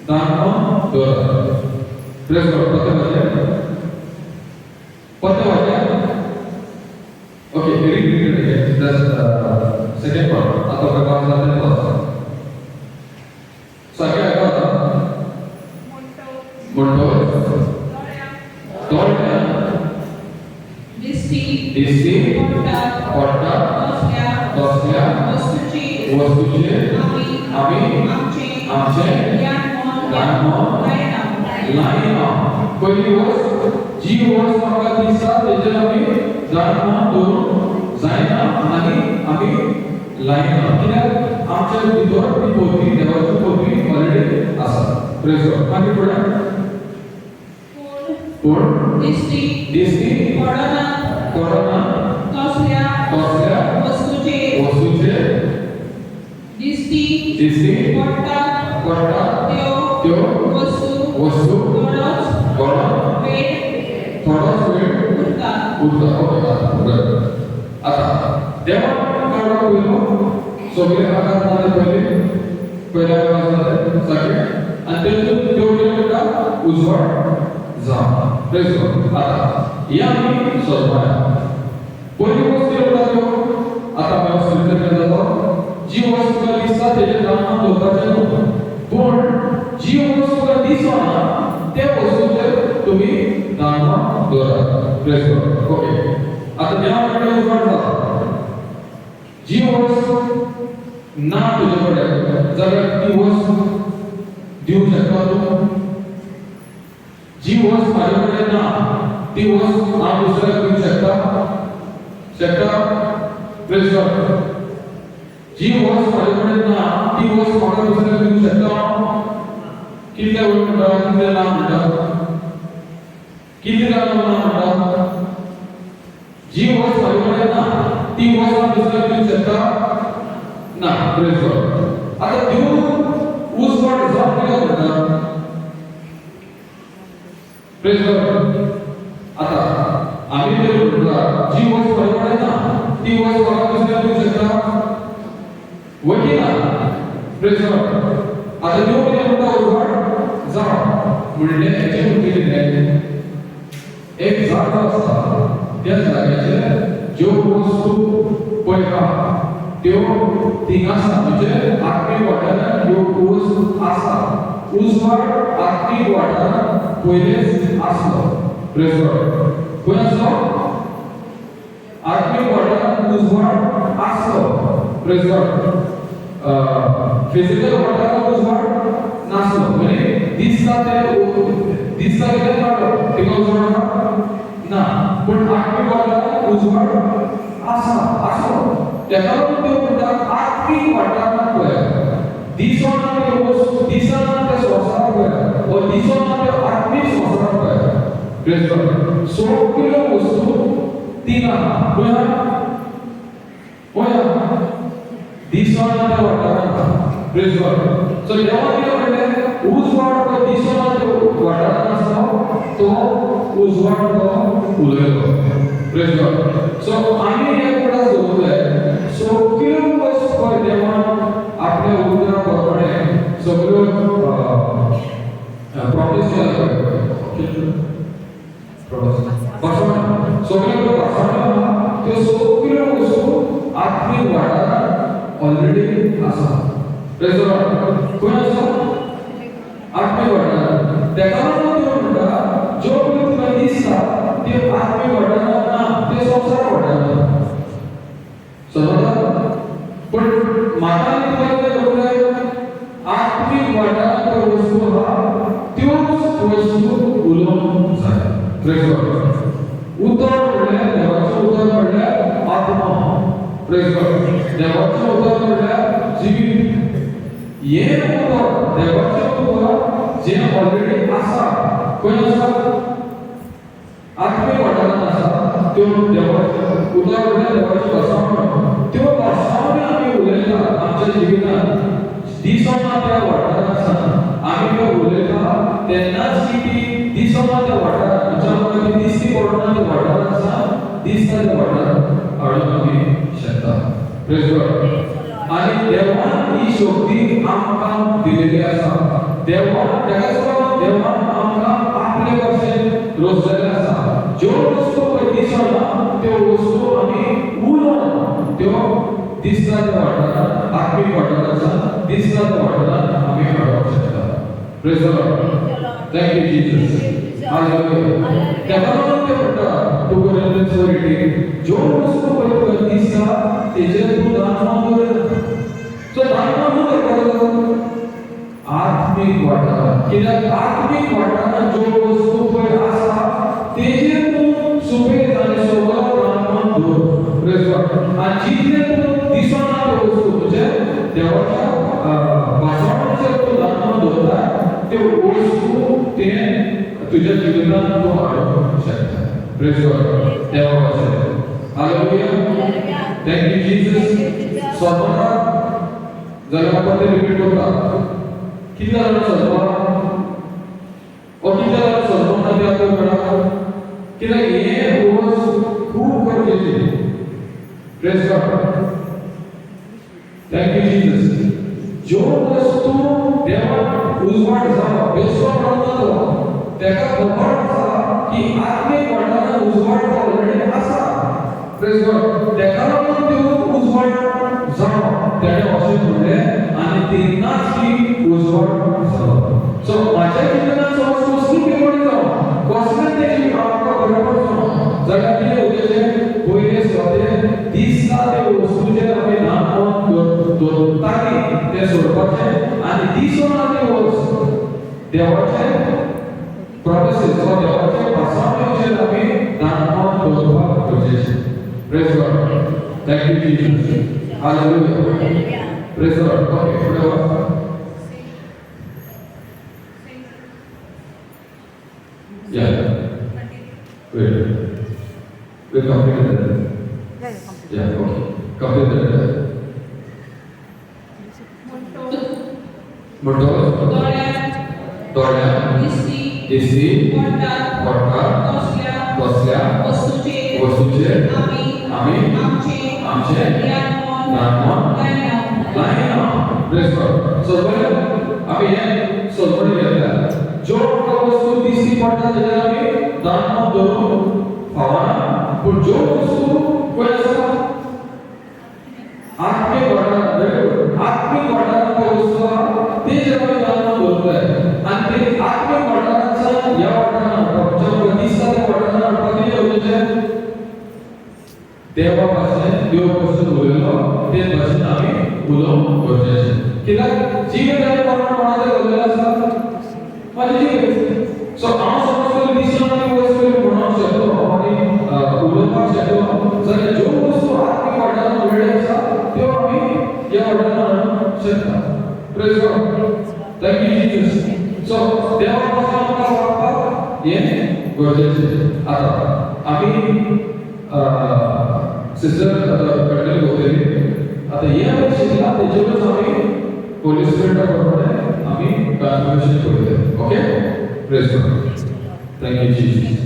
दान मन दवरात. Praise God. पत्ते वाचया, पत्ते वाचया. Okay, read read again. That's second part. आतां पळय पांच जाता तो आसा. सारकें आयकता आतां.
म्हणटोच
म्हणटोच
दोळ्याक
दोळ्याक
दिश्टी
दिश्टी
पडटात
पडटा
तसल्या
तसल्या
वस्तूचेर
वस्तूचेर
आमी
आमी
आमचें
आमचें
ध्यान मन
ध्यान मन
लायना.
लायना. पयली वस्त जी वस्त आमकां दिसता तेजेर आमी ध्यान मन दवरूंक जायना आनी आमी लायना, कित्याक आमच्या भितर ती पदवी देवाची पदवी ऑलरेडी आसा. Praise God. मागीर फुडें
पूण
पूण
दिश्टी
दिश्टी
पडना
पडना
तसल्या
तसल्या
वस्तूचेर
वस्तूचेर
दिश्टी
दिश्टी
पडटात
पडटा
त्यो
त्यो
वस्तू
वस्तू
थोडोच
थोडो
वेळ
थोडोच वेळ
उरतात.
उरता. ओके, आतां बरें. आतां देवान काडलो पयलो सगळे आकाश जाले पयलीं, पयल्या आकाश जालें सारकें, आनी तेतून देव कितें म्हणटा, उजवाड जावं. Praise God. आतां हें आमी सोदपाया. पयली वस्त कितें म्हणटा त्यो? आतां आमी स्क्रिप्चर कितें जातो, जी वस्त तुका दिसता तेजेर दान मन दवरपाचें न्हू, पूण जी वस्त तुका दिसना त्या वस्तूचेर तुमी दान मन दवरात. Praise God. Okay, आतां देवा म्हणटा उजवाड जाला. जी वस्त ना तुजे कडेन जाल्यार ती वस्त दिवंक शकता तूं? जी वस्त म्हाजे कडेन ना ती वस्त हांव दुसऱ्याक दिवंक शकता? शकता? Praise God. जी वस्त म्हाजे कडेन ना ती वस्त म्हाका दुसऱ्याक दिवंक शकता? कितले वय म्हणटा, कितले ना म्हणटा, कितले जाणां ना म्हणटा? जी वस्त म्हाजे कडेन ना ती वस्त हांव दुसऱ्याक दिवंक शकता ना. Praise God. आतां दिवन उजवाड जावं कित्याक म्हणटा? Praise God. आतां आमी जर म्हणटा, जी वस्त म्हाजे कडेन ना ती वस्त म्हाका दुसऱ्याक दिवंक शकता वय की ना? Praise God. आतां देव कितें म्हणटा? उजवाड जावं म्हणलें. हेचें म्हणजें कितें? एक जागो आसता, त्या जाग्याचेर ज्यो वस्तू पळय आहा त्यो थिंगा आसा. म्हणजे आत्मीक वाठारांत ह्यो वस्तू आसा. उजवाड आत्मीक वाठारांत पयलेच आसलो. Praise God. खंय आसलो? आत्मीक वाठारांत उजवाड आसलो. Praise God. Physical वाठारांत उजवाड नासलो. म्हणजे दिसता ते दिसता कितें काडो, तिका उजवाड ना, पूण आत्मीक वाठारांत उजवाड आसा, आसलो. तेका लागून त्यो म्हणटा, आत्मीक वाठारांत पळयात, दिसना त्यो वस्तू, दिसना त्या संवसाराक पळयात व दिसना त्यो आत्मीक संवसाराक पळयात. Praise God. सगळ्यो वस्तू थिंगा आहा. खंय आहा? खंय आहा? दिसना त्या वाठारांत. Praise God. सो देवान कितें म्हणलें? उजवाड तो दिसना त्यो वाठारांत आसलो, तो उजवाड तो उलयलो. Praise God. सो आमी हे उगडास दवरूंक जाय, सगळ्यो वस्तू पळय देवान आपल्या उतरा प्रमाणे सगळ्यो प्रॉमिस केला पळय, भाशण, सगळ्यो भाशणां आहा, त्यो सगळ्यो वस्तू आत्मीक वाठारांत ऑलरेडी आसा. Praise the Lord. खंय आसा? आत्मीक वाठारांत. तेका लागून त्यो म्हणटा, ज्यो पळय तुका दिसता त्यो आत्मीक वाठारांत ना, त्यो संवसार वाठारांत. समजता? पण म्हाका आनी तुका कितें करूंक जाय? आत्मीक वाठारांत त्यो वस्तू आहा, त्योच वस्तू उलोवंक जाय. Praise God. उतर म्हणल्यार, देवाचें उतर म्हणल्यार आत्मा. Praise God. देवाचें उतर म्हणल्यार जिवीत. हें उतर, देवाचें उतर जें ऑलरेडी आसा. खंय आसा? आत्मीक वाठारांत आसा. त्यो देवाचें उतर म्हणल्यार देवाच्यो भासावण्यो. त्यो भासावण्यो आमी उलयता आमच्या जिवितांत, दिसना त्या वाठारांत आसा आमी त्यो उलयता तेन्नाच की ती दिसना त्या वाठारांत, म्हणजे आमकां ती दिसती पडना त्या वाठारांत आसा, दिसता त्या वाठारांत हाडूंक आमी शकता. Praise God. आनी देवान ही शक्ती आमकां दिलेली आसा. देवान, तेकाच लागून देवान आमकां आपले भशेन रचलेलें आसा. ज्यो वस्तू पळय दिसना त्यो वस्तू आमी उलोवन त्यो दिसता त्या वाठारांत, आत्मीक वाठारांत दिसता त्या वाठारांत आमी हाडपाक शकता. Praise the Lord. Thank you, Jesus. Hallelujah. तेका लागून ते म्हणटा, 2 Corinthians 4:18, ज्यो वस्तू पळय तुका दिसता तेजेर तूं दान दवर. सो दान करपाक आत्मीक वाठारांत. कित्याक आत्मीक वाठारांत ज्यो वस्तू पळय आसा तेजेर तूं सुबेज आनी सगळो दान दवर. Praise God. आनी जितले तूं दिसना त्यो वस्तू, म्हणजे देवाच्या भाशणाचेर तूं दान दवरता, त्यो वस्तू ते तुज्या जिवितांत तूं हाडूंक शकता. Praise God. देवा भाशेन. Hallelujah. Thank you, Jesus. स्वतः जाल्यार आपण ते रिपीट करता. कितले जाणां सजवा ओ, कितले जाणां सजवंक ना ते आतां कळटा. कित्याक हें वस्त खूब गरजेचें. Praise God. Thank you, Jesus. ज्यो वस्तू देवान उजवाड जावं बेसो म्हणून तो तेका खबर आसा की आत्मीक वाठारांत उजवाड तो ऑलरेडी आसा. Praise God. तेका लागून त्यो उजवाड जावं तेणें अशें म्हणलें आनी तेन्नाच की उजवाड जालो. सो म्हाज्या जिवितांत समज कसली बिगडी जावं, कसलें तेजी आमकां बरें जावं जाल्यार कितें उद्देशें पयले सुवातेर दिसता ते वस्तूचेर आमी ल्हान दवरताली तें सोडपाचें आनी दिसना ते वस्त, देवाचे प्रॉमिसीस वा देवाचे भासावणेचेर आमी दान दवरपाक गरजेचें. Praise God. Thank you Jesus. Hallelujah. Praise the Lord. Okay, फुडें वच. Yeah. Wait. We completed that. Yeah, okay. Completed that. म्हणटकच
दोळ्यात
दोळ्यात
दिसती
दिसती
पडटात
पडटा
तसल्या
तसल्या
वस्तूचेर
वस्तूचेर
आमी
आमी
आमचे
आमचे
ध्यान
ध्यान
लायना.
लायना. Praise God. सगळे आमी हें सगळे घेतल्या, ज्यो आमकां वस्तू दिसती पडटा तेजेर आमी दान धरून फावना, पूण ज्यो वस्तू पळय आसा आत्मीक वाठारांत, व्हेरी गुड, आत्मीक वाठारांत त्यो वस्तू आहा तेजेर आमी दान धरूंक जाय. आनी ते आत्मीक वाठारांतल्यान ह्या वाठारांत हाडपाक, ज्या आमकां दिसता त्या वाठारांत हाडपाक कितें गरजेचें? देवा भाशेन, देव कसो उलयलो ते भाशेन आमी उलोवंक गरजेचें. कित्याक जिवीत आनी मरण कोणाचें उरलेलें आसा? म्हाजें जिवीत. सो हांव समज दिसना ती वस्तू म्हणूंक शकलो आनी उलोवपाक शकलो जाल्यार ज्यो वस्तू आत्मीक वाठारांत उरलेल्यो आसा त्यो आमी ह्या वाठारांत हाडूंक शकता. Praise God. Thank you Jesus. So देवा भाशेन आमकां वागपाक हें गरजेचें. आतां आमी सिस्टर कंटिन्यू करतली. आतां हें आमी शिकला तेजेरूच आमी होली स्पिरिटा प्रमाणे आमी कन्फर्मेशन करतले. Okay. Praise God. Thank you Jesus.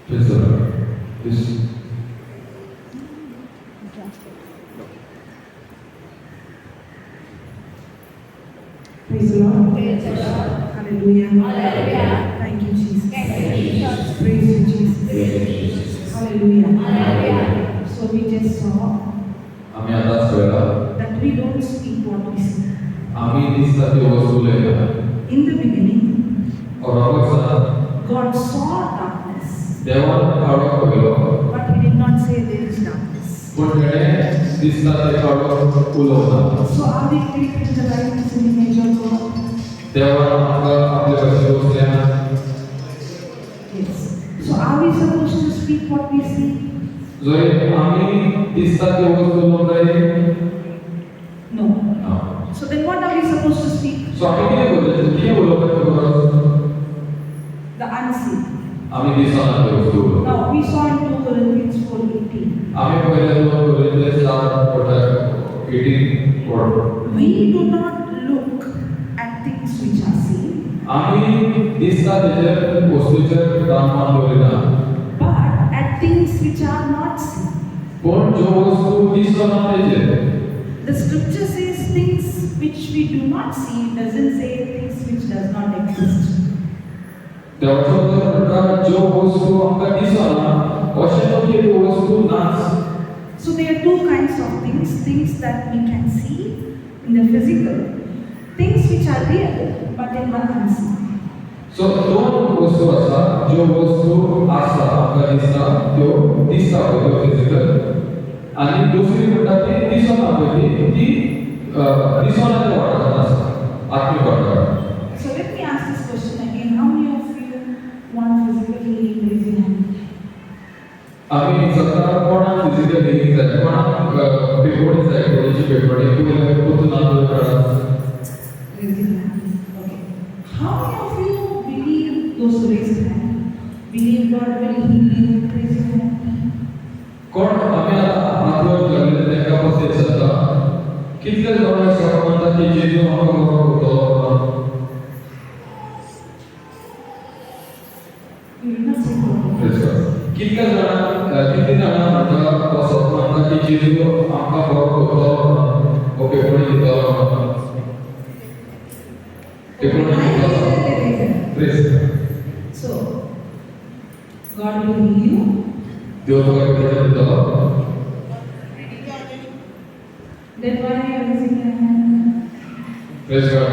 Praise the Lord. This
Praise the Lord. Hallelujah. Thank you, Jesus. Praise you, Jesus. Hallelujah. So we just saw
आमी आतांच पळयला
that we don't speak what we see.
आमी दिसता त्यो वस्तू उलयना.
In the beginning,
ओरोबसान
God saw darkness,
देवान काळोख पळयलो,
but He did not say there is darkness.
पूण तेणें दिसता ते काळोख उलोवना.
So are we created in the likeness and image of God?
देवान आमकां आपले भाशेन वसल्या.
Yes. So are we supposed to speak what we see?
जंय आमी दिसता त्यो वस्तू उलोवंक जाय?
No.
ना.
So then what are we supposed to speak?
So आमी कितें गरजेचें, कितें उलोवपाचें गरज?
The unseen.
आमी दिसना त्यो वस्तू उलोवप.
Now we saw in 2 Corinthians 4:18.
आमी पयले 2 कोरिंथी 4:18.
We do not look at things which are seen,
आमी दिसता तेजेर वस्तूचेर दान दवरिना,
but at things which are not seen.
पूण ज्यो वस्तू दिसना तेजेर.
The scripture says things which we do not see, it doesn't say things which does not exist.
देवाचो उतर म्हणटा ज्यो वस्तू आमकां दिसना, अशें न्हू की त्यो वस्तू नाच.
So there are two kinds of things: things that we can see in the physical, things which are real but in the unseen.
So दोन वस्तू आसा. ज्यो वस्तू आसा आमकां दिसता त्यो दिसता पळय त्यो फिजिकल, आनी दुसरी म्हणटा ती दिसना पळय ती ती दिसना त्या वाठारांत आसा, आत्मीक वाठारांत.
So let me ask this question again. How many of you want physical healing? Raise your hand.
आमी सद्दां कोणाक फिजिकल हिलिंग जाय, कोणाक पेपरणी जाय, कोणाची पेपरणी पयलें परतून आंदोलन काडा.
Raise your hand. Okay. How many of you believe, those who raised hand, believe God will heal you? Raise your hand.
कोण आमी आतां हात वयर धरले तांकां पळयत विचारता, कितले जाण अशें म्हणटा की जेजू आमकां बरो करतलो म्हणून?
You did not say properly.
Praise God. कितले जाणां, कितली जाणां म्हणटा असो म्हणटा की जेजू आमकां बरो करतलो म्हणून, ओ पेपरणी दितलो म्हणून, पेपरणी
I
दितलो?
raised it, they raised it.
Praise God.
So, God will heal you.
देव तुका पेपरणी दितलो.
Then why are you raising your hand?
Praise God.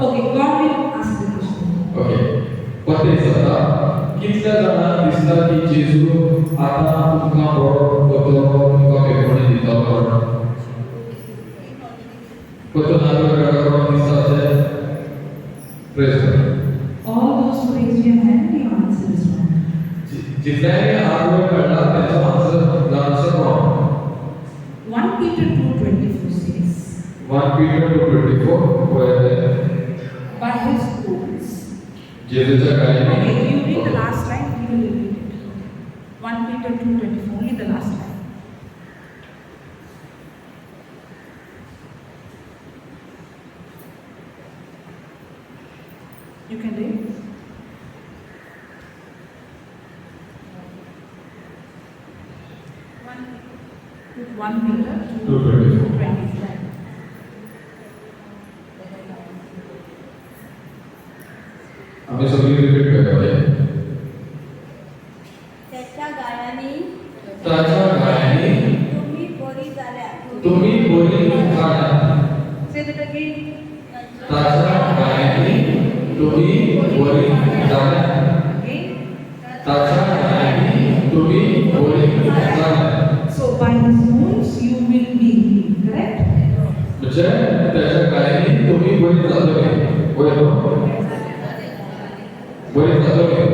Okay, God will ask the question.
Okay, परते विचारता, कितल्या जाणांक दिसता की जेजू आतां तुमकां बरो करतलो, तुमकां पेपरणी दितलो म्हणून? परतून हात वयर काडा, कोणाक दिसता अशें? Praise God. जितल्यांनी हात वयर काडला त्यांचो आन्सर जावन आसा wrong.
1 Peter 2:24 says,
1 Peter 2:24 पळयलें.
By his wounds.
जेजूच्या
Okay, you
गायांनी.
Read the last line, we will repeat it. 1 Peter 2:24, only the last line. You can read. 1 Peter
2:24.
2:24.
आम्ही सगळी रिपीट करतले.
त्याच्या गायांनी
ताच्या गायांनी
तुम्ही बरी जाल्या.
तुम्ही बरी जाल्या.
Say that again.
ताच्या गायांनी तुम्ही बरी जाल्या.
Again.
ताच्या गायांनी तुम्ही बरी जाल्या.
So by his wounds you will be healed, correct?
म्हणजे त्याच्या गायांनी तुम्ही बरी जातले. वय न्हू? बरी जातले.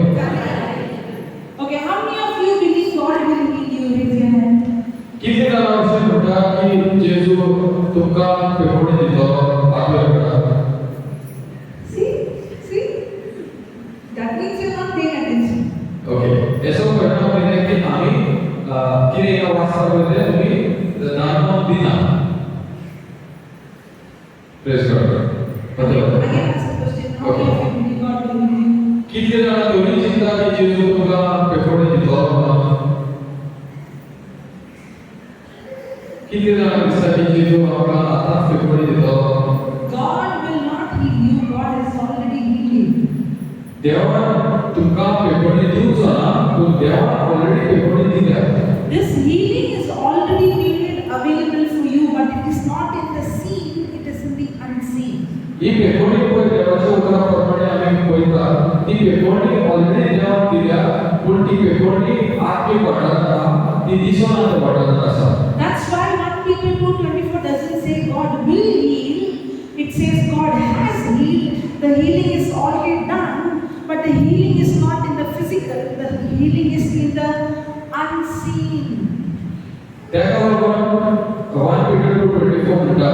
Okay, how many of you believe God will heal you? Raise your hand.
किती जाणां अशें म्हणटा की जेजू तुमकां पेपोणी दितलो? हात वयर काडा.
See? See? That means you're not paying attention.
Okay, हेचो परिणाम कितें की आमी कितें वाचता पळय तें तुमी ध्यान दिना. Praise God.
Okay, again ask the question. How many of you believe God will heal you?
कितले जाणां तरी चिंता की जेजू तुमकां पेपोणी दितलो म्हणून? कितले जाणां दिसता की जेजू आमकां आतांच पेपोणी दितलो?
God will not heal you. God has already healed you.
देवान तुमकां पेपोणी दिवचो ना, पूण देवान ऑलरेडी पेपोणी दिल्या.
This healing is already made it available for you, but it is not in the seen, it is in the unseen.
ही पेपोणी पळय देवाच्या उतरा प्रमाणे आमी पळयता, ती पेपोणी ऑलरेडी देवान दिल्या, पूण ती पेपोणी आत्मीक वाठारांत आहा, ती दिसना त्या वाठारांत आसा.
That's why 1 Peter 2:24 doesn't say God will heal, it says God has healed. The healing is already done, but the healing is not in the physical, the healing is in the unseen.
तेका लागून 1 Peter 2:24 म्हणटा,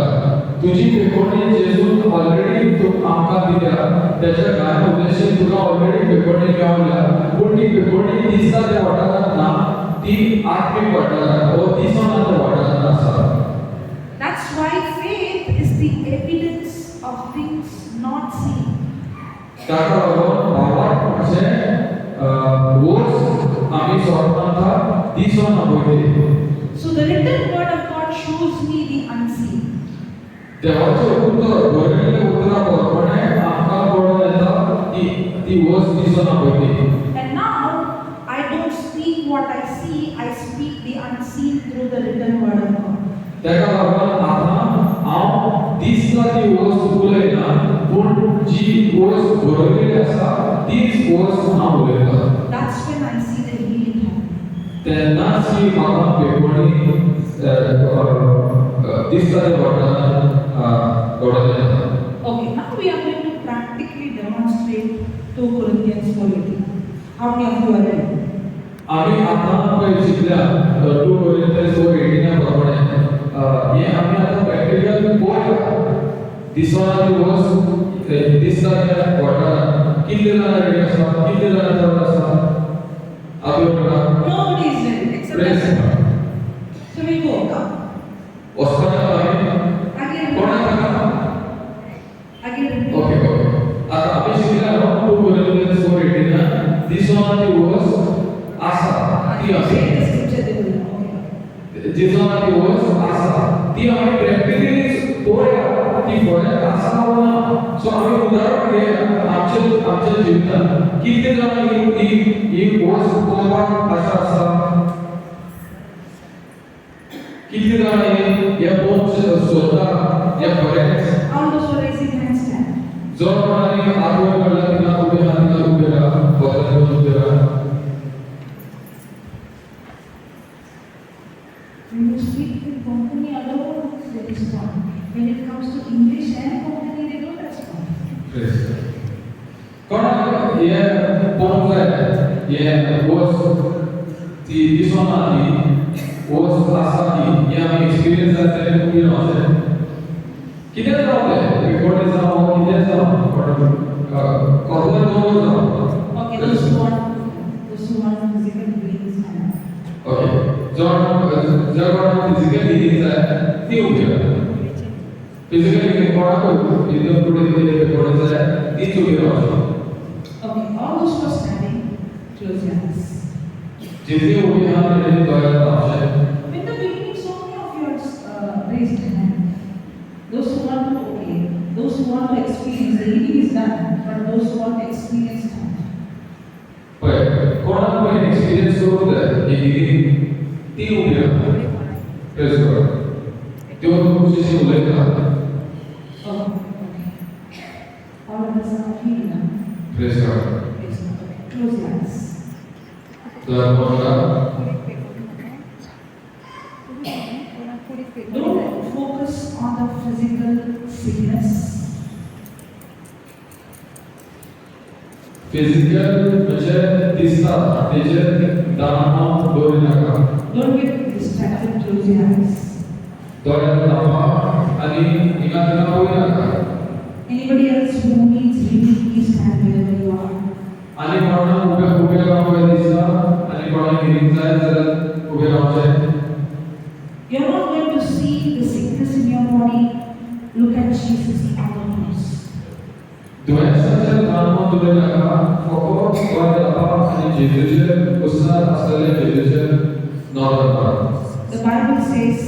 तुजी पेपोणी जेजून already तूं आमकां दिल्या, तेच्या गाय उद्देशीन तुका ऑलरेडी पेपोणी मेवल्या, पूण ती पेपोणी दिसता त्या वाठारांत ना, ती आत्मीक वाठारांत वो दिसना त्या वाठारांत आसा.
That's why faith is the evidence of things not seen.
ताका लागून भावार्थ म्हणजे वोस आमी सोडपांता दिसना पळय ती.
So the written word of God shows me the unseen.
देवाचें उतर, बरयल्लें उतरा प्रमाणे आमकां कळून येता ती ती वस्त दिसना पळय ती.
And now I don't speak what I see, I speak the unseen through the written word of God.
ताका लागून आतां हांव दिसता ती वस्त उलयना, पूण जी वस्त बरयलेली आसा तीच वस्त हांव उलयतां.
That's when I see the healing happen.
तेन्नाच ही म्हाका पेपोणी दिसता त्या वाठारांत घडोवन येता.
Okay, now we are going to practically demonstrate 2 Corinthians 4:18. How many of you are ready?
आमी आतां पळय शिकल्या 2 कोरिंथियन्स 4:18 प्रमाणे, हें आमी आतां प्रॅक्टिकल पळोवया. दिसना ती वस्त दिसता त्या वाठारांत कितले जाणां रेडी आसा? कितले जाणां तयार आसा? हात वयर करा.
Nobody is ready except
Praise
us.
God.
So we go. Come.
वचपाक आमी
Again.
कोणाक नाका?
Again repeat.
Okay okay आतां आमी शिकल्या न्हू 2 कोरिंथियन्स 4:18 दिसना ती वस्त आसा ती आमी
Say the scripture, they will know. Okay.
दिसना ती वस्त आसा ती आमी प्रॅक्टिकली पळोवया ती फळ्यात आसा वा ना. सो आमी उदाहरण घेया आमच्या आमच्या जिवितांत कितले जाणां ही ही ही वस्त पळोवपाक आशा आसा? कितले जाणां हे हे पळोवंक सोदता हे खरेंच?
All those who are raising hands, stand.
जो कोणाने हात वर काडला तिना उबे राहा, तिना उबे राहा, वचन घेवन उबे राहा.
When you speak in Konkani alone, they respond. When it comes to English and Konkani, they don't respond.
Praise God. कोणाक हे पळोवंक जाय, हें वस्त ती दिसना ती वस्त आसा ती हें आमी एक्सपिरियन्स जाता तें उबी रावचें. कितें जावं तें पेकोडे जावं कितें जावं कसलोय दोंगर जावं.
Okay, those who want physical healing, stand up.
Okay, जर कोणाक फिजिकल हिलींग जाय ती उबी रावता. फिजिकल हिलींग कोणाक हितून फुडें कितें पेकोडे जाय तीच उबी रावची.
Okay, all those who are standing, close your eyes.
जितली उबी आहा तेणी दोळे धांपचे.
In the beginning, so many of you raised hand. Those who want to, okay, those who want to experience, the healing is done, but those who want to experience that.
पळय कोणाक पळय experience करूंक जाय ही healing ती उबी रावता. प्रेज गॉड. त्यो तुमच्याशी उलयता.
Oh, okay. All of us are healed now.
Praise God.
Praise God. Okay. Close your eyes.
दोळे बंद करा.
Don't focus on the physical sickness.
Physical म्हणजे दिसता तेजेर ध्यान दवरी नाका.
Don't get distracted. Close your eyes.
दोळ्यात धांपा आनी हिंगा थिंगा पळय नाका.
Anybody else who needs healing, please stand wherever you are.
आनी कोणाक उबे उबे रावंक जाय दिसता आनी कोणाक हिलींग जाय जाल्यार उबे रावचें.
You're not going to see the sickness in your body. Look at Jesus on the cross.
दुयेंसाचेर ध्यान दवरी नाका. फकत दोळे धांपा आनी जेजूचेर कुसार आसलेले जेजूचेर नदर मार.
The Bible says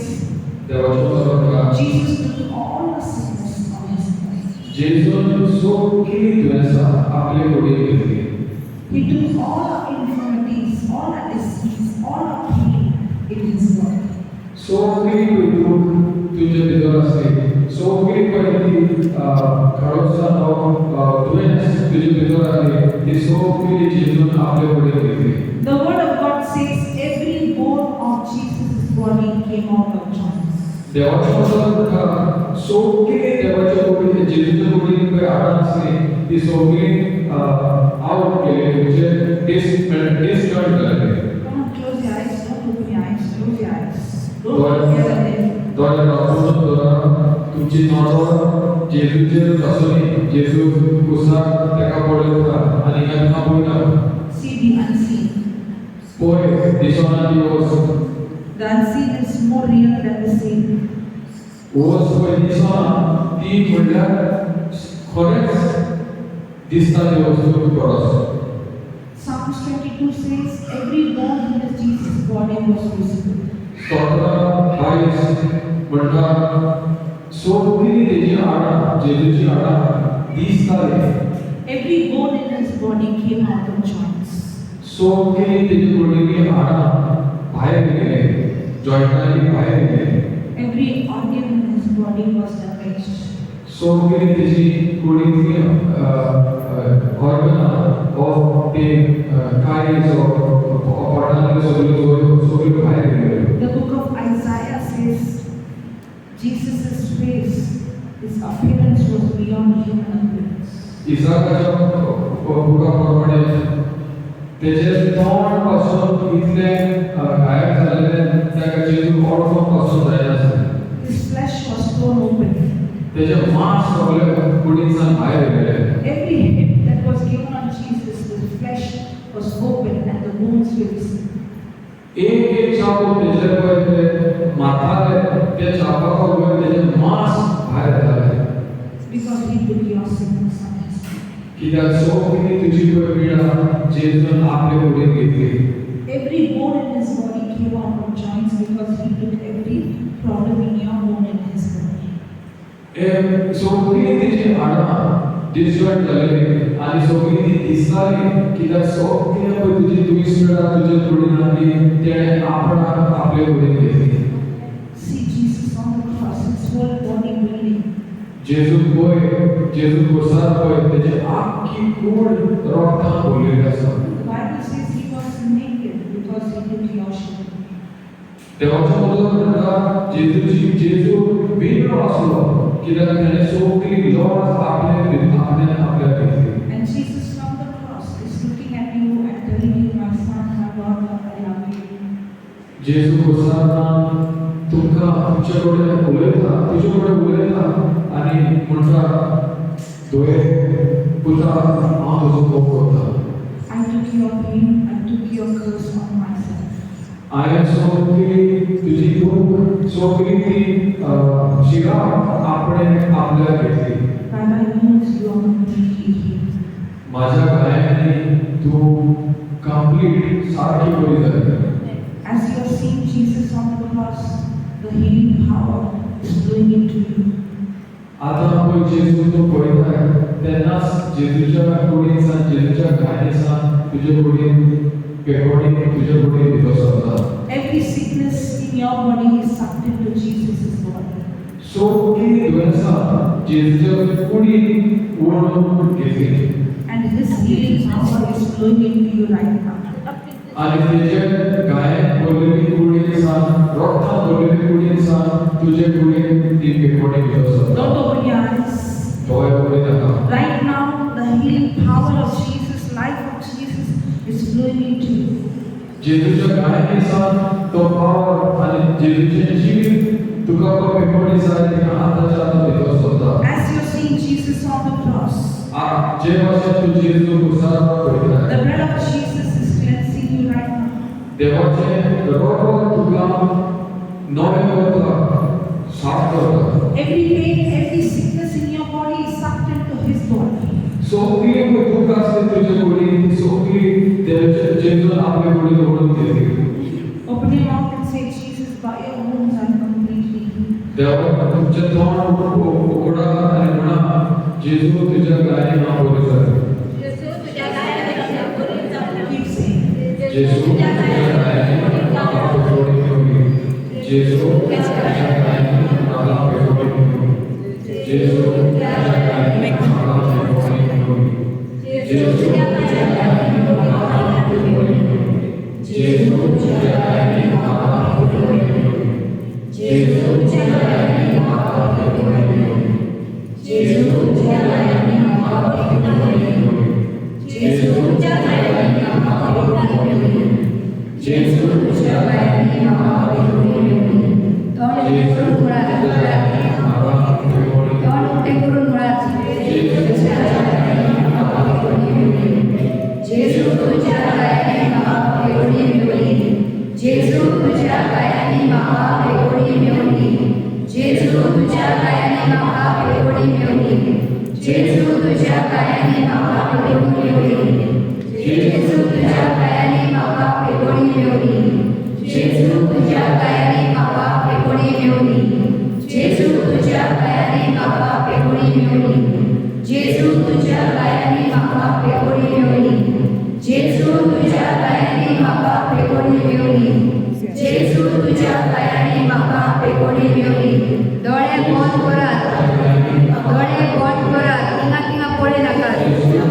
देवाचें वचन म्हणटा
Jesus took all the sickness on his body.
जेजून सगळीं दुयेंसां आपले कुडीन घेतली.
He took all our infirmities, all our disease, all our pain in his body.
सगळी पळय दूख तुजे भितर आसली सगळी पळय ती खडोसा दुयेंस तुजे भितर आसली ती सगळी जेजून आपले कुडीन घेतली.
The word of God says every bone of Jesus' body came out of joints.
देवाचें वचन म्हणटा सगळी देवाच्या कुडीन जेजूच्या कुडीन पळय हाडां आसली ती सगळी आवट केली म्हणजे डिसजॉयंट जाली.
Come on, close your eyes. Don't open your eyes. Close your eyes. Don't look here and there.
दोळे धांपून दवरा. तुमची नदर जेजूचेर आसूनी. जेजू कुसाक ताका पळयता आनी हिंगा थिंगा पळयना.
See the unseen.
पळय दिसना ती वस्त.
The unseen is more real than the seen.
वस्त पळय दिसना ती म्हणल्यार खरेंच दिसता ती वस्तू परस.
Psalms 22 says every bone in the Jesus' body was visible.
स्तोत्रां 22 म्हणटा सगळीं तेजी हाडां जेजूची हाडां दिसताली.
Every bone in his body came out of joints.
सगळीं तेजी कुडींतलीं हाडां भायर गेले जॉयंटांनी भायर गेले.
Every organ in his body was damaged.
सगळीं तेजी कुडींतलीं ऑर्गनां ऑफ ते काळीज पोटांतल्यो सगळ्यो सगळ्यो भायर गेल्यो.
The book of Isaiah says Jesus' face, his appearance was beyond human appearance.
इसाकाच्या बुका प्रमाणे तेजें तोंड पासून इतलें गायब जालेलें ताका जेजू वळखूंक पासून जायनासलें.
His flesh was torn open.
तेजें मांस सगळें कुडींतल्यान भायर गेलें.
Every hit that was given on Jesus, the flesh was open and the bones were visible.
एक एक चाकू तेजेर पळय ते मारताले त्या चापाक वयर तेजें मांस भायर येतालें.
Because he took your sickness on his body.
कित्याक सगळी तुजी पळय पिडा जेजून आपले कुडीन घेतली.
Every bone in his body came out of joints because he took every problem in your bone in his body.
हे सगळी तेजी हाडां डिसजॉयंट जालेली आनी सगळी ती दिसताली कित्याक सगळी पळय तुजी दुयेंस पिडा तुजे कुडीन आसली तेणें आपणाक आपले कुडीन घेतली.
See Jesus on the cross, his whole body bleeding.
जेजू पळय जेजू कुसार पळय तेजी आख्खी कूड रोगतान भरलेली आसा.
The Bible says he was naked because he took your shame.
देवाचें वचन म्हणटा जेजूची जेजू विणलो आसलो कित्याक तेणें सगळी लॉज आपले आपणे आपल्याक घेतली.
And Jesus from the cross is looking at you and telling you, daughter, I love you.
जेजू खुर्सार तुमकां तुमचे कडेन उलयता, तुजे कडेन उलयता आनी म्हणटा, धुवे पुता, हांव तुजो मोग करता.
I took your pain, I took your curse on myself.
हांवें सगळी तुजी दूख, सगळी ती शिरा आपणे आपल्याक घेतली.
By my wounds you are completely healed.
माझ्या घायांनी तूं कंप्लीट सारकी बरी जाली.
As you have seen Jesus on the cross, the healing power is flowing into you.
आतां पळय जेजू तूं पळयताय तेन्नाच जेजूच्या कुडीन सावन, जेजूच्या घायांनी सावन तुजे कुडीन पेकोणी तुजे कुडीन भितर सरता.
Every sickness in your body is sucked into Jesus' body.
सगळीं दुयेंसां जेजूच्या कुडीन ओडून घेतली.
And his healing power is flowing into you right now.
आनी तेजे घायेन भरलेली कुडीन सावन, रोगतान भरलेली कुडीन सावन तुजे कुडीन ती पेकोणी भितर सरता.
Don't open your eyes.
दोळे उगडी नाका.
Right now, the healing power of Jesus, life of Jesus is flowing into you.
जेजूच्या घायांनी सावन तो पावर आनी जेजूचें जिवीत तुका तो पेकोणी जाय तिका आतांच्या आतां भितर सरता.
As you're seeing Jesus on the cross,
जे भाशेन तूं जेजू खुर्सार पळयता,
the blood of Jesus is cleansing you right now.
देवाचें रोगत तुका नवें करता, साफ करता.
Every pain, every sickness in your body is sucked into his body.
सगळी दुःख आसली तुजे कुडीन ती सगळी देवाचे जेजून आपले कुडीन ओडून घेतली.
Open your mouth and say, Jesus, by your wounds I'm completely healed.
देवा तुमचें तोंड उगडा आनी म्हणा, जेजू तुज्या घायांनी हांव बरें जालें.
जेजू तुज्या घायांनी हांव बरी जालें.
Keep saying.
जेजू तुज्या घायांनी म्हाका पेकोवणी मेवली. जेजू तुज्या घायांनी म्हाका पेकोवणी मेवली. जेजू तुज्या घायांनी म्हाका पेकोवणी मेवली. जेजू तुज्या घायांनी म्हाका पेकोवणी मेवली. जेजू तुज्या घायांनी म्हाका पेकोवणी मेवली. जेजू तुज्या घायांनी म्हाका पेकोवणी मेवली. जेजू तुज्या घायांनी म्हाका पेकोवणी मेवली. जेजू तुज्या घायांनी म्हाका पेकोवणी मेवली. जेजू तुज्या घायांनी म्हाका पेकोवणी मेवली.
तोंड
जेजू
उकतें करून
तुज्या
म्हणात.
घायांनी म्हाका पेकोवणी
तोंड उकतें करून म्हणात.
जेजू तुज्या घायांनी म्हाका पेकोवणी मेवली.
जेजू तुज्या घायांनी म्हाका पेकोवणी मेवली. जेजू तुज्या घायांनी म्हाका पेकोवणी मेवली. जेजू तुज्या घायांनी म्हाका पेकोवणी मेवली. जेजू तुज्या घायांनी म्हाका पेकोवणी मेवली. जेजू तुज्या घायांनी म्हाका पेकोवणी मेवली. जेजू तुज्या घायांनी म्हाका पेकोवणी मेवली. जेजू तुज्या घायांनी म्हाका पेकोवणी मेवली. जेजू तुज्या घायांनी म्हाका पेकोवणी मेवली. जेजू तुज्या घायांनी म्हाका पेकोवणी मेवली. जेजू तुज्या घायांनी म्हाका पेकोवणी मेवली. दोळे बंद करात, दोळे बंद करात, थिंगा थिंगा पळय नाकात.
तुझ्या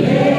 जय।